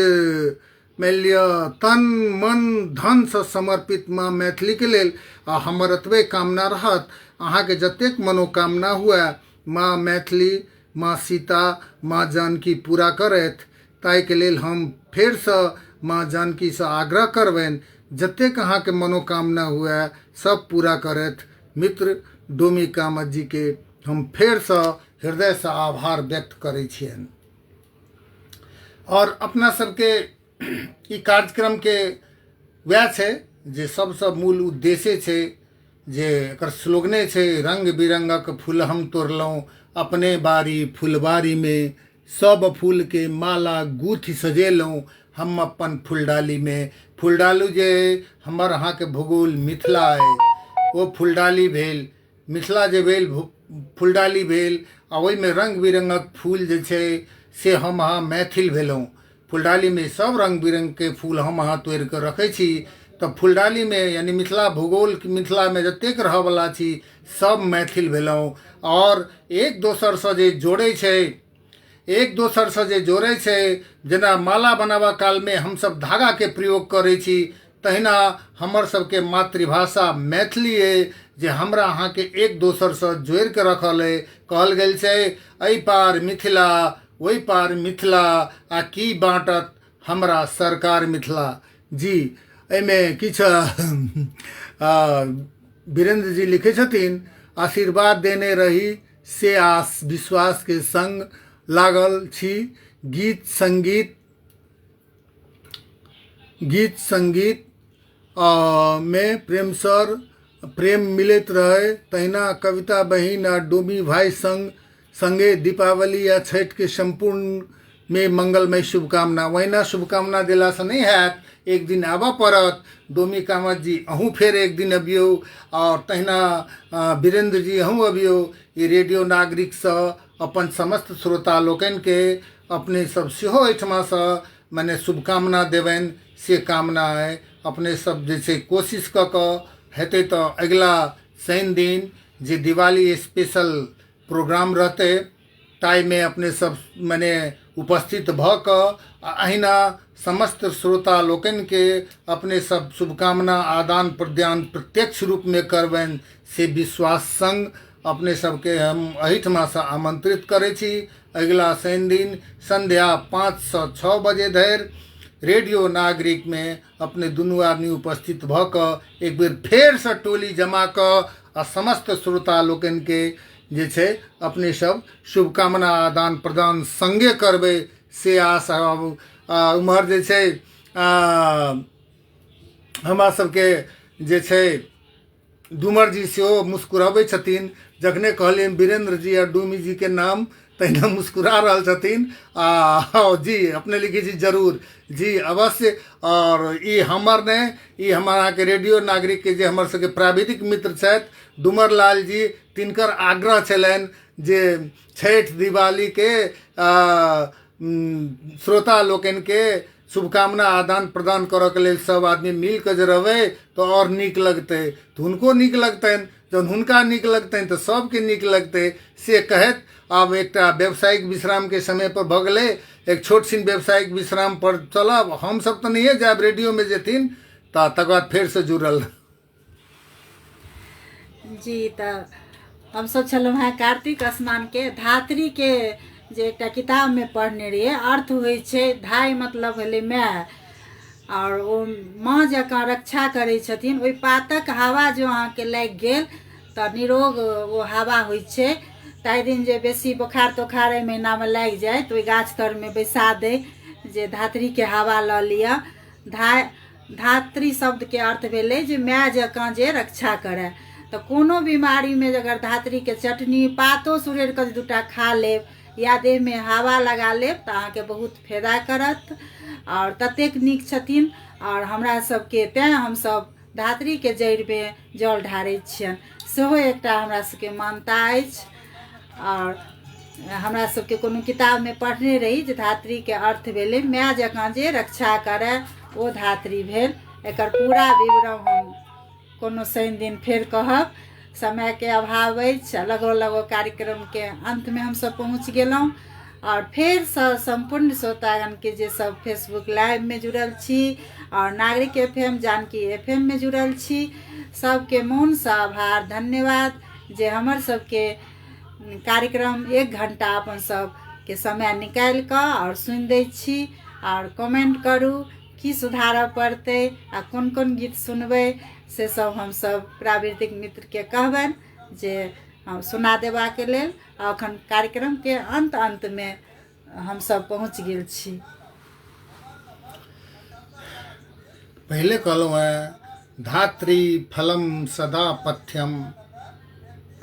मानि लिअ तन मन धनसँ समर्पित माँ मैथिलीके लेल। आ हमर एतबे कामना रहत, अहाँके जतेक मनोकामना हुए माँ मैथिली, माँ सीता, माँ जानकी पूरा करथि, ताहिके लेल हम फेरसँ माँ जानकीसँ आग्रह करबनि जतेक अहाँके मनोकामना हुए सब पूरा करथि। मित्र डोमी कामत जीके हम फेरसँ हृदयसँ आभार व्यक्त करै छियनि। और अपना सबके ई कार्यक्रमके वएह छै जे सबसँ मूल उद्देश्य छै, जे एकर स्लोगने छै, रंग बिरंगक फूल हम तोड़लहुँ अपने बाड़ी फुलबाड़ीमे, सब फूलके माला गूँथि सजेलहुँ हम अपन फुलडालीमे। फुलडाली जे हमर अहाँके भूगोल मिथिला अइ, ओ फुलडाली भेल मिथिला जे भेल फुलडाली भेल, आ ओहिमे रङ्ग बिरङ्गक फूल जे छै से हम अहाँ मैथिल भेलहुँ। फुलडालीमे सब रङ्ग बिरङ्गके फूल हम अहाँ तोड़िकऽ रखै छी, तऽ फुलडालीमे यानि मिथिला भूगोल मिथिलामे जतेक रहऽवला छी सब मैथिल भेलहुँ। आओर एक दोसरसँ जे जोड़ै छै, एक दोसरसँ जे जोड़ै छै, जेना माला बनाबऽ कालमे हमसब धागाके प्रयोग करै छी, तहिना हमर सबके मातृभाषा मैथिली अइ जे हमरा अहाँके एक दोसरसँ जोड़िके रखल अइ। कहल गेल छै एहि पार मिथिला ओहि पार मिथिला आ की बाँटत हमरा सरकार मिथिला। जी एहिमे किछु वीरेंद्र जी लिखै छथिन आशीर्वाद देने रही से आस विश्वासके संग लागल छी। गीत सङ्गीत मे प्रेम सर प्रेम मिलैत रहै तहिना कविता बहिन आ डोमी भाइ सङ्ग सङ्गे दीपावली आ छठिके सम्पूर्णमे मङ्गलमय शुभकामना। ओहिना शुभकामना देलासँ नहि हैत, एक दिन आबऽ पड़त। डोमी कामत जी अहूँ फेर एक दिन अबियौ आओर तहिना वीरेन्द्र जी अहूँ अबियौ। ई रेडियो नागरिकसँ अपन समस्त श्रोता लोकनिके अपने सब सेहो एहिठमासँ मने शुभकामना देबनि से कामना अइ। अपने सब जे छै कोशिश कऽ कऽ हेतै तऽ अगिला शनि दिन जे दिवाली स्पेशल प्रोग्राम रहतै ताहिमे अपने सब मने उपस्थित भऽ कऽ आ अहिना समस्त श्रोता लोकनिके अपने सब शुभकामना आदान प्रदान प्रत्यक्ष रूपमे करबनि से विश्वास सङ्ग अपने सबके हम एहिठमासँ आमन्त्रित करै छी। अगिला शनि दिन संध्या 5 सँ 6 बजे धरि रेडियो नागरिकमे अपने दुनू आदमी उपस्थित भऽ कऽ एक बेर फेरसँ टोली जमा कऽ आ समस्त श्रोता लोकनिके जे छै अपने सब शुभकामना आदान प्रदान सङ्गे करबै से आस। आब उम्हर जे छै हमरा सबके जे छै डूमर जी सेहो मुस्कुराबै छथिन। जखने कहलियनि वीरेंद्र जी आ डूमी जी के नाम तहिना मुस्कुरा रहल छथिन। आ जी अपने लिखै छी जरूर जी अवश्य। आओर ई हमर नहि, ई हमर अहाँके रेडियो नागरिकके जे हमर सबके प्राविधिक मित्र छथि डूमर लाल जी, तिनकर आग्रह छलनि जे छठि दिवालीके श्रोता लोकनिके शुभकामना आदान प्रदान करऽके लेल सब आदमी मिल कऽ जे रहबै तऽ आओर नीक लगतै। तऽ हुनको नीक लगतनि, जहन हुनका नीक लगतनि तऽ सबके नीक लगतै से कहैत आब एकटा व्यावसायिक विश्रामके समय पर भऽ गेलै। एक छोट छिन व्यावसायिक विश्राम पर चलब, हमसब तऽ नहिए जायब, रेडियोमे जेथिन तऽ तकर बाद फेरसँ जुड़ल। जी तऽ हमसब छलहुँ हेँ कार्तिक स्नानके धात्रीके जे एकटा किताबमे पढ़ने रहियै, अर्थ होइ छै धाय मतलब भेलै माय, आओर ओ माँ जकाँ रक्षा करै छथिन। ओहि पातक हवा जो अहाँके लागि गेल तऽ निरोग ओ हवा होइ छै। ताहि दिन जे बेसी बोखार तोखार एहि महीनामे लागि जाय तऽ ओहि गाछ तरमे बैसा दै जे धात्रीके हवा लऽ लिअ। धाय धात्री शब्दके अर्थ भेलै जे माय जकाँ जे रक्षा करय। तऽ कोनो बीमारीमे अगर धात्रीके चटनी पातो सुरड़ि कऽ जे दूटा खा लेब या देहमे हवा लगा लेब तऽ अहाँके बहुत फायदा करत। आओर ततेक नीक छथिन आओर हमरा सबके तेँ हमसब धात्रीके जड़िमे जल ढारै छियनि, सेहो एकटा हमरा सबके मान्यता अछि। आओर हमरा सबके कोनो किताबमे पढ़ने रही जे धात्रीके अर्थ भेलै माय जकाँ जे रक्षा करय ओ धात्री भेल। एकर पूरा विवरण हम कोनो शनि दिन फेर कहब, समयके अभाव अछि। लगो लगो कार्यक्रमके अन्तमे हमसब पहुँच गेलहुँ। आओर फेरसँ सम्पूर्ण श्रोतागणके जे सब फेसबुक लाइवमे जुड़ल छी आओर नागरिक F M Janaki F M मे जुड़ल छी, सबके मोनसँ आभार धन्यवाद जे हमर सबके कार्यक्रम 1 घंटा अपन सबके समय निकालि कऽ आओर सुनि दै छी। आओर कमेंट करू की सुधारऽ पड़तै आ कोन कोन गीत सुनबै से सब हमसब प्रावृतिक मित्रके कहबनि जे हम सुना देबाके लेल। आ अखन कार्यक्रमके अन्त अन्तमे हमसब पहुँच गेल छी। पहिले कहलहुँ हेँ धात्री फलम सदा पथ्यम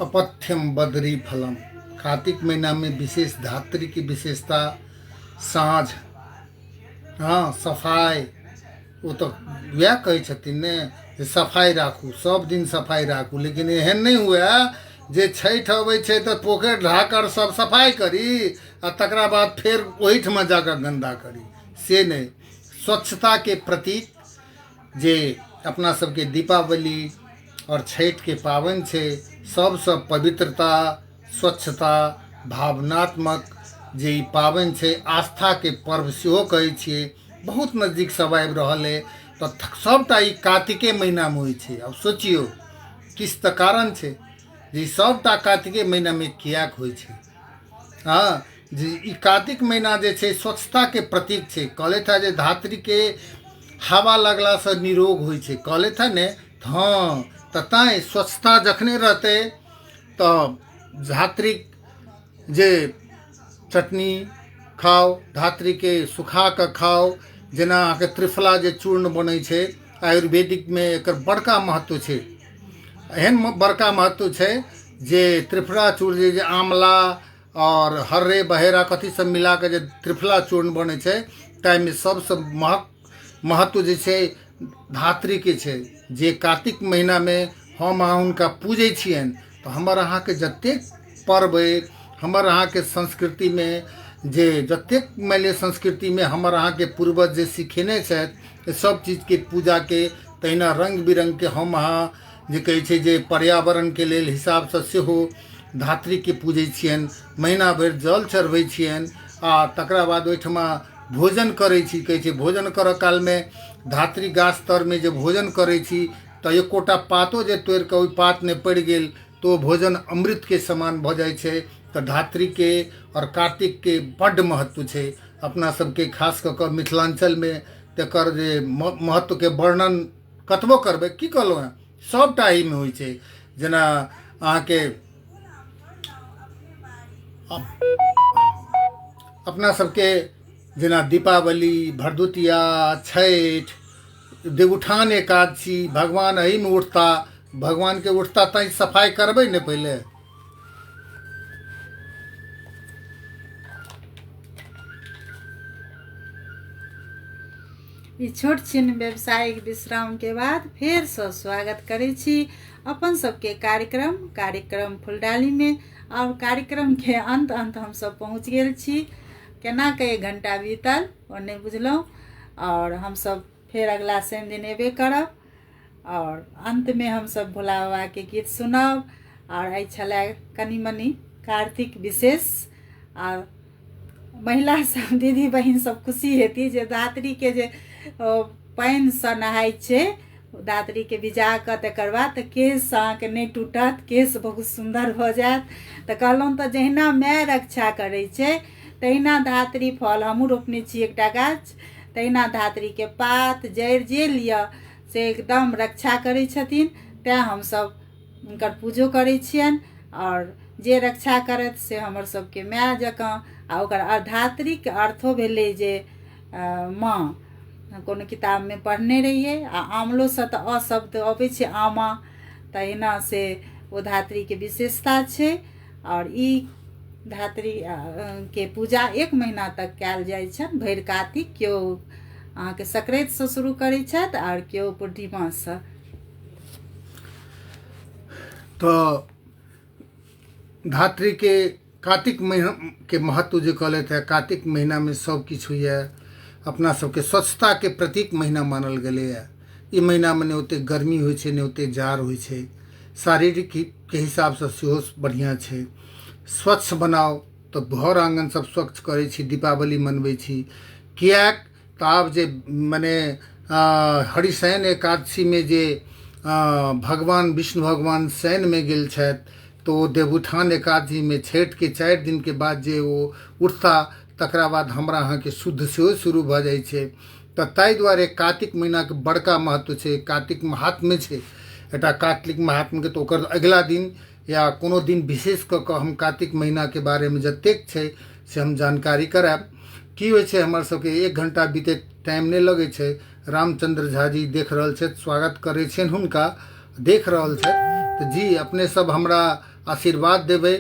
अपथ्यम बदरी फलम। कार्तिक महीना में विशेष धात्री की विशेषता साँझ, हाँ सफाइ, ओ तऽ वएह कहै छथिन ने जे सफाइ राखू, सब दिन सफाइ राखू, लेकिन एहन नहि हुए जे छठि अबै छै तऽ पोखरि ढाकड़ सब सफाइ करी आ तकरा बाद फेर ओहिठमा जाकऽ गन्दा करी, से नहि। स्वच्छताके प्रतीक जे अपना सबके दीपावली आओर छठिके पाबनि छै, सबसँ पवित्रता स्वच्छता भावनात्मक जे ई पाबनि छै, आस्थाके पर्व सेहो कहै छियै, बहुत नजदीक सब आबि रहल अइ। तऽ तऽ सभटा ई कातिके महीनामे होइ छै। आब सोचियौ, किछु तऽ कारण छै जे ई सभटा कातिके महीनामे किएक होइ छै। हँ, जे ई कातिक महीना जे छै स्वच्छताके प्रतीक छै। कहलथि हँ जे धात्रीके हवा लगलासँ निरोग होइ छै, कहलथि हँ ने। हँ, तऽ तैँ स्वच्छता जखने रहतै तऽ धात्रीक जे चटनी खाउ, धात्रीके सुखा कऽ खाउ। जेना अहाँके त्रिफला जे चूर्ण बनै छै, आयुर्वेदिकमे एकर बड़का महत्व छै। एहन बड़का महत्व छै जे त्रिफला चूर्ण जे आँवला आओर हर्रे बहेरा कथी सब मिला कऽ जे त्रिफला चूर्ण बनै छै, ताहिमे सबसँ महत्व जे छै धात्रीके छै। जे कातिक महीनामे हम अहाँ हुनका पूजै छियनि, तऽ हमर अहाँके जतेक पर्व अइ, हमर अहाँके संस्कृतिमे जे जतेक मानि लिअ संस्कृतिमे हमर अहाँके पूर्वज जे सिखेने छथि, सब चीजके पूजाके तहिना रङ्ग बिरङ्गके हम अहाँ जे कहै छै जे पर्यावरणके लेल हिसाबसँ सेहो धात्रीके पूजै छियनि, महीना भरि जल चढ़बै छियनि आ तकरा बाद ओहिठमा भोजन करै छी। कहै छै भोजन करऽ कालमे धात्री गाछ तरमे जे भोजन करै छी तऽ एकोटा पातो जे तोड़ि कऽ ओहि पातमे पड़ि गेल तऽ ओ भोजन अमृतके समान भऽ जाइ छै। तऽ धात्रीके आओर कार्तिकके बड्ड महत्व छै अपना सबके, खास कऽ कऽ मिथिलाञ्चलमे तकर जे महत्वके वर्णन कतबो करबै, की कहलहुँ हेँ, सभटा एहिमे होइ छै। जेना अहाँके अपना सबके जेना दीपावली, भरदुतिया, छठि, देवउठान एकादशी, भगवान एहिमे उठता, भगवानके उठता तैँ सफाइ करबै ने पहिले। ई छोट छिन व्यावसायिक विश्राम के बाद फेरसँ स्वागत करै छी अपन सबके कार्यक्रम कार्यक्रम फुलडाली में। और कार्यक्रम के अंत अंत हम सब पहुँच गेल छी। केना के एक घंटा बीतल ओ नहि बुझलहुँ। और हम सब फेर अगला शनि दिन एबे करब और अंत में हम सब भोला बाबा के गीत सुनब। और एहि छलै कनि मनि कार्तिक विशेष। आ महिला सब दीदी बहिन सब खुशी हेती जे धात्रीके जे पानिसँ नहाइ छै, धात्रीके भिजा कऽ तकर बाद तऽ केश अहाँके नहि टूटत, केश बहुत सुन्दर भऽ जायत। तऽ कहलहुँ तऽ जहिना माय रक्षा करै छै तहिना धात्री फल, हमहूँ रोपने छी एकटा गाछ, तहिना धात्रीके पात जड़ि जे लिअ से एकदम रक्षा करै छथिन। तैँ हमसब हुनकर पूजो करै छियनि आओर जे रक्षा करत से हमर सबके माय जकाँ। आ ओकर धात्रीके अर्थो भेलै जे माँ, कोनो किताबमे पढ़ने रहियै। आ आमलोसँ तऽ अ शब्द अबै छै आमा, तहिना से ओ धात्रीके विशेषता छै। आओर ई धात्री के पूजा एक महीना तक कयल जाइ छनि भरि कातिक। केओ अहाँके संक्रान्तिसँ शुरू करै छथि आओर केओ पूर्णिमासँ। तऽ धात्रीके कातिक महीना के महत्व जे कहलथि है, कातिक महीनामे सब किछु होइए। अपना सबके स्वच्छताके प्रतीक महीना मानल गेलैए। ई महीनामे नहि ओतेक गर्मी होइ छै, नहि ओतेक जाड़ होइ छै, शारीरिक के हिसाबसँ सेहो बढ़िआँ छै। स्वच्छ बनाउ तऽ घर आङ्गन सब स्वच्छ करै छी, दीपावली मनबै छी। किएक तऽ आब जे मने हरिशयन एकादशीमे जे भगवान विष्णु भगवान शयनमे गेल छथि, तऽ ओ देवउठान एकादशीमे छठिके 4 दिनके बाद जे ओ उठता, तकरा बाद हमरा अहाँके शुद्ध सेहो शुरू भऽ जाइ छै। तऽ ताहि दुआरे कातिक महीनाके बड़का महत्व छै। कातिक महात्म्य छै एकटा, कातिक महात्म्यके तऽ ओकर अगिला दिन या कोनो दिन विशेष कऽ कऽ हम कातिक महीनाके बारेमे जतेक छै से हम जानकारी करायब। की होइ छै, हमर सबके 1 घंटा बीतैत टाइम नहि लगै छै। रामचंद्र झा जी देख रहल छथि, स्वागत करै छियनि हुनका, देख रहल छथि। तऽ जी अपने सब हमरा आशीर्वाद देबै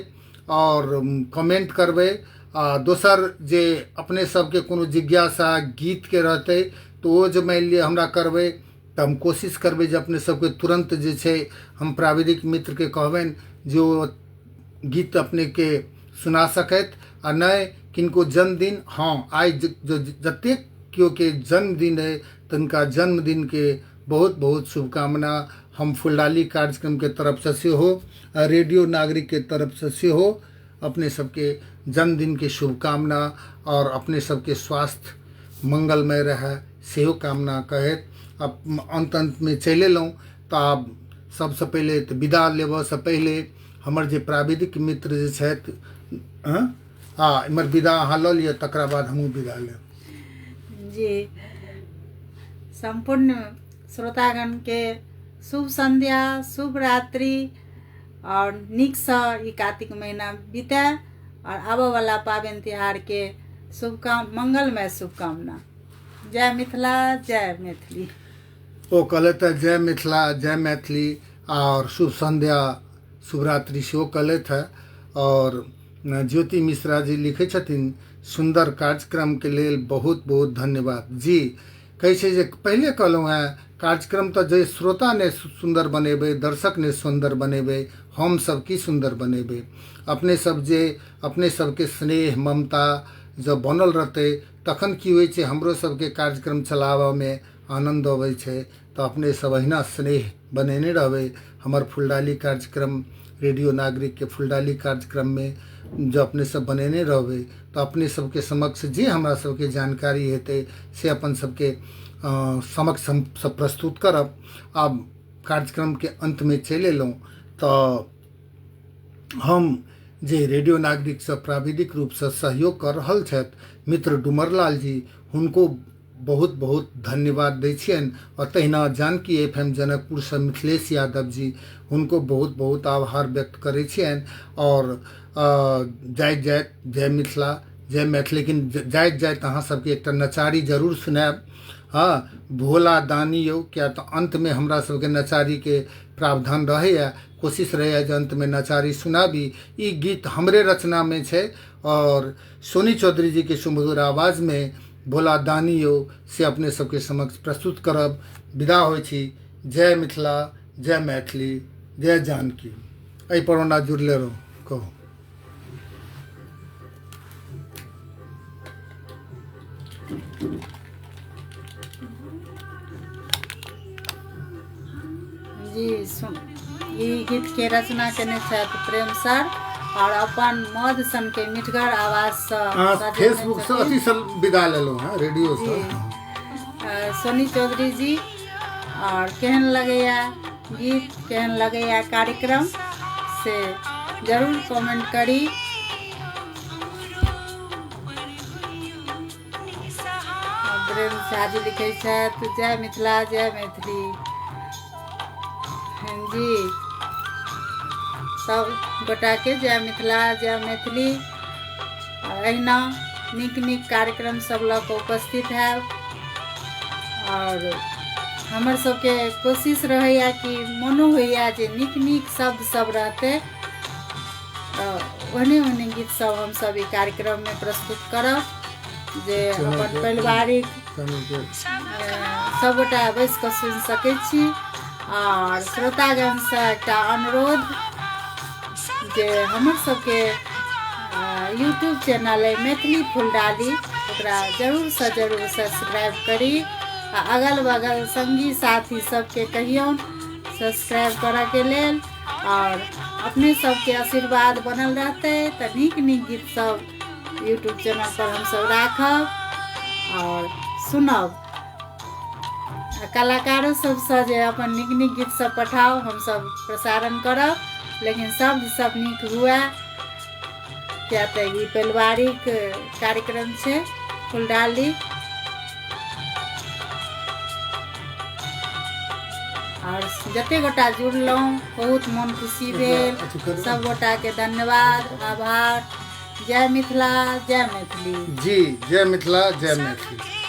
आओर कमेंट करबै। आ दोसर जे अपने सबके कोनो जिज्ञासा गीतके रहतै तऽ ओ जे मानि लिअ हमरा करबै तऽ हम कोशिश करबै जे अपने सबके तुरन्त जे छै हम प्राविधिक मित्रके कहबनि जे ओ गीत अपनेके सुना सकथि। आ नहि किनको जन्मदिन, हँ आइ जतेक केओके जन्मदिन अइ तनिका जन्मदिनके बहुत बहुत शुभकामना हम फुलडाली कार्यक्रमके तरफसँ सेहो, रेडियो नागरिकके तरफसँ सेहो अपने सबके जन्मदिनके शुभकामना और अपने सबके स्वास्थ्य मंगलमय रहे सेहो कामना कहैत आब अन्त अन्तमे चलि एलहुँ। तऽ आब सभसँ पहिले तऽ विदा लेबऽसँ पहिले हमर जे प्राविधिक मित्र जे छथि, आ एम्हर विदा अहाँ लऽ लिअ, तकरा बाद हमहूँ विदा लेब। जी, सम्पूर्ण श्रोतागणके शुभ संध्या, शुभ रात्रि आओर नीकसँ ई कार्तिक महीना बीतय आओर आबयवला पाबनि तिहारके शुभकाम, मंगलमय शुभकामना। जय मिथिला, जय मैथिली। ओ कहलथि हँ जय मिथिला जय मैथिली आओर शुभ संध्या शुभरात्रि सेहो कहलथि हँ। आओर ज्योति मिश्रा जी लिखै छथिन सुन्दर कार्यक्रमके लेल बहुत बहुत धन्यवाद। जी, कहै छै जे पहिले कहलहुँ हेँ, कार्यक्रम तऽ जे श्रोता ने सुन्दर बनेबै, दर्शक ने सुन्दर बनेबै, हमसभ की सुन्दर बनेबै? अपने सब जे अपने सबके स्नेह ममता जब बनल रहतै तखन की होइ छै, हमरो सबके कार्यक्रम चलाबऽमे आनन्द अबै छै। तऽ अपने सब अहिना स्नेह बनेने रहबै। हमर फुलडाली कार्यक्रम, रेडियो नागरिकके फुलडाली कार्यक्रममे जँ अपने सब बनेने रहबै तऽ अपने सबके समक्ष जे हमरा सबके जानकारी हेतै से अपन सबके समक्ष हम सब प्रस्तुत करब। आब कार्यक्रमके अन्तमे चलि एलहुँ तऽ हम जे रेडियो नागरिकसँ प्राविधिक रूपसँ सहयोग कऽ रहल छथि मित्र डुमरलाल जी, हुनको बहुत बहुत धन्यवाद दै छियनि। आओर तहिना जानकी एफ एम जनकपुरसँ मिथिलेश यादव जी, हुनको बहुत बहुत आभार व्यक्त करै छियनि। आओर जाइत जाइत जय मिथिला जय मैथिली। लेकिन जाइत जाइत अहाँ सबके एकटा नचारी जरूर सुनायब। हँ, भोला दानी यौ, किया तऽ अन्तमे हमरा सबके नचारीके प्रावधान रहैए, कोशिश रहैए जे अन्तमे नचारी सुनाबी। ई गीत हमरे रचनामे छै आओर सोनी चौधरी जीके सुमधुर आवाजमे भोला दानी यौ से अपने सबके समक्ष प्रस्तुत करब। विदा होइ छी। जय मिथिला, जय मैथिली, जय जानकी। एहिपर ओना जुड़ले रहू। कहू। जी, सुन, ई गीत के रचना केने छथि प्रेम सर और अपन मध सन के मिठगर आवाज से अहाँ सजेने फेसबुक से छथिन। अथी से विदा लेलहुँ हेँ, रेडियो से। जी। सोनी चौधरी जी, और केहन लगैया गीत, केहन लगैया कार्यक्रम से जरूर कमेंट करी। वीरेंद्र झा जी लिखै छथि जय मिथिला जय मैथिली। जी, सब गोटाके जय मिथिला जय मैथिली। आओर अहिना नीक नीक कार्यक्रम सब लऽ कऽ उपस्थित हैब। आओर हमर सबके कोशिश रहैया कि मोनो होइया जे नीक नीक शब्द सब रहतै तऽ ओहने ओहने गीत सब हमसब ई कार्यक्रममे प्रस्तुत करब जे अपन पारिवारिक सबगोटा बैस कऽ सुनि सकै छी। आओर श्रोतागणसँ एकटा अनुरोध जे हमर सबके यूट्यूब चैनल अइ मैथिली फुलडाली, ओकरा जरूरसँ जरूर सब्सक्राइब करी आ अगल बगल सङ्गी साथी सबके कहियौन सब्सक्राइब करऽके लेल। आओर अपने सबके आशीर्वाद बनल रहतै तऽ नीक नीक गीत सब यूट्यूब चैनल पर हमसब राखब आओर सुनब। आ कलाकारो सबसँ जे अपन नीक नीक गीत सब पठाउ, हमसब प्रसारण करब, लेकिन शब्द सब नीक हुए, किया तऽ ई पारिवारिक कार्यक्रम छै फुलडाली। आओर जते गोटा जुड़लहुँ बहुत मोन खुशी भेल, सब गोटाके धन्यवाद, आभार। जय मिथिला, जय मैथिली। जी, जय मिथिला जय मैथिली।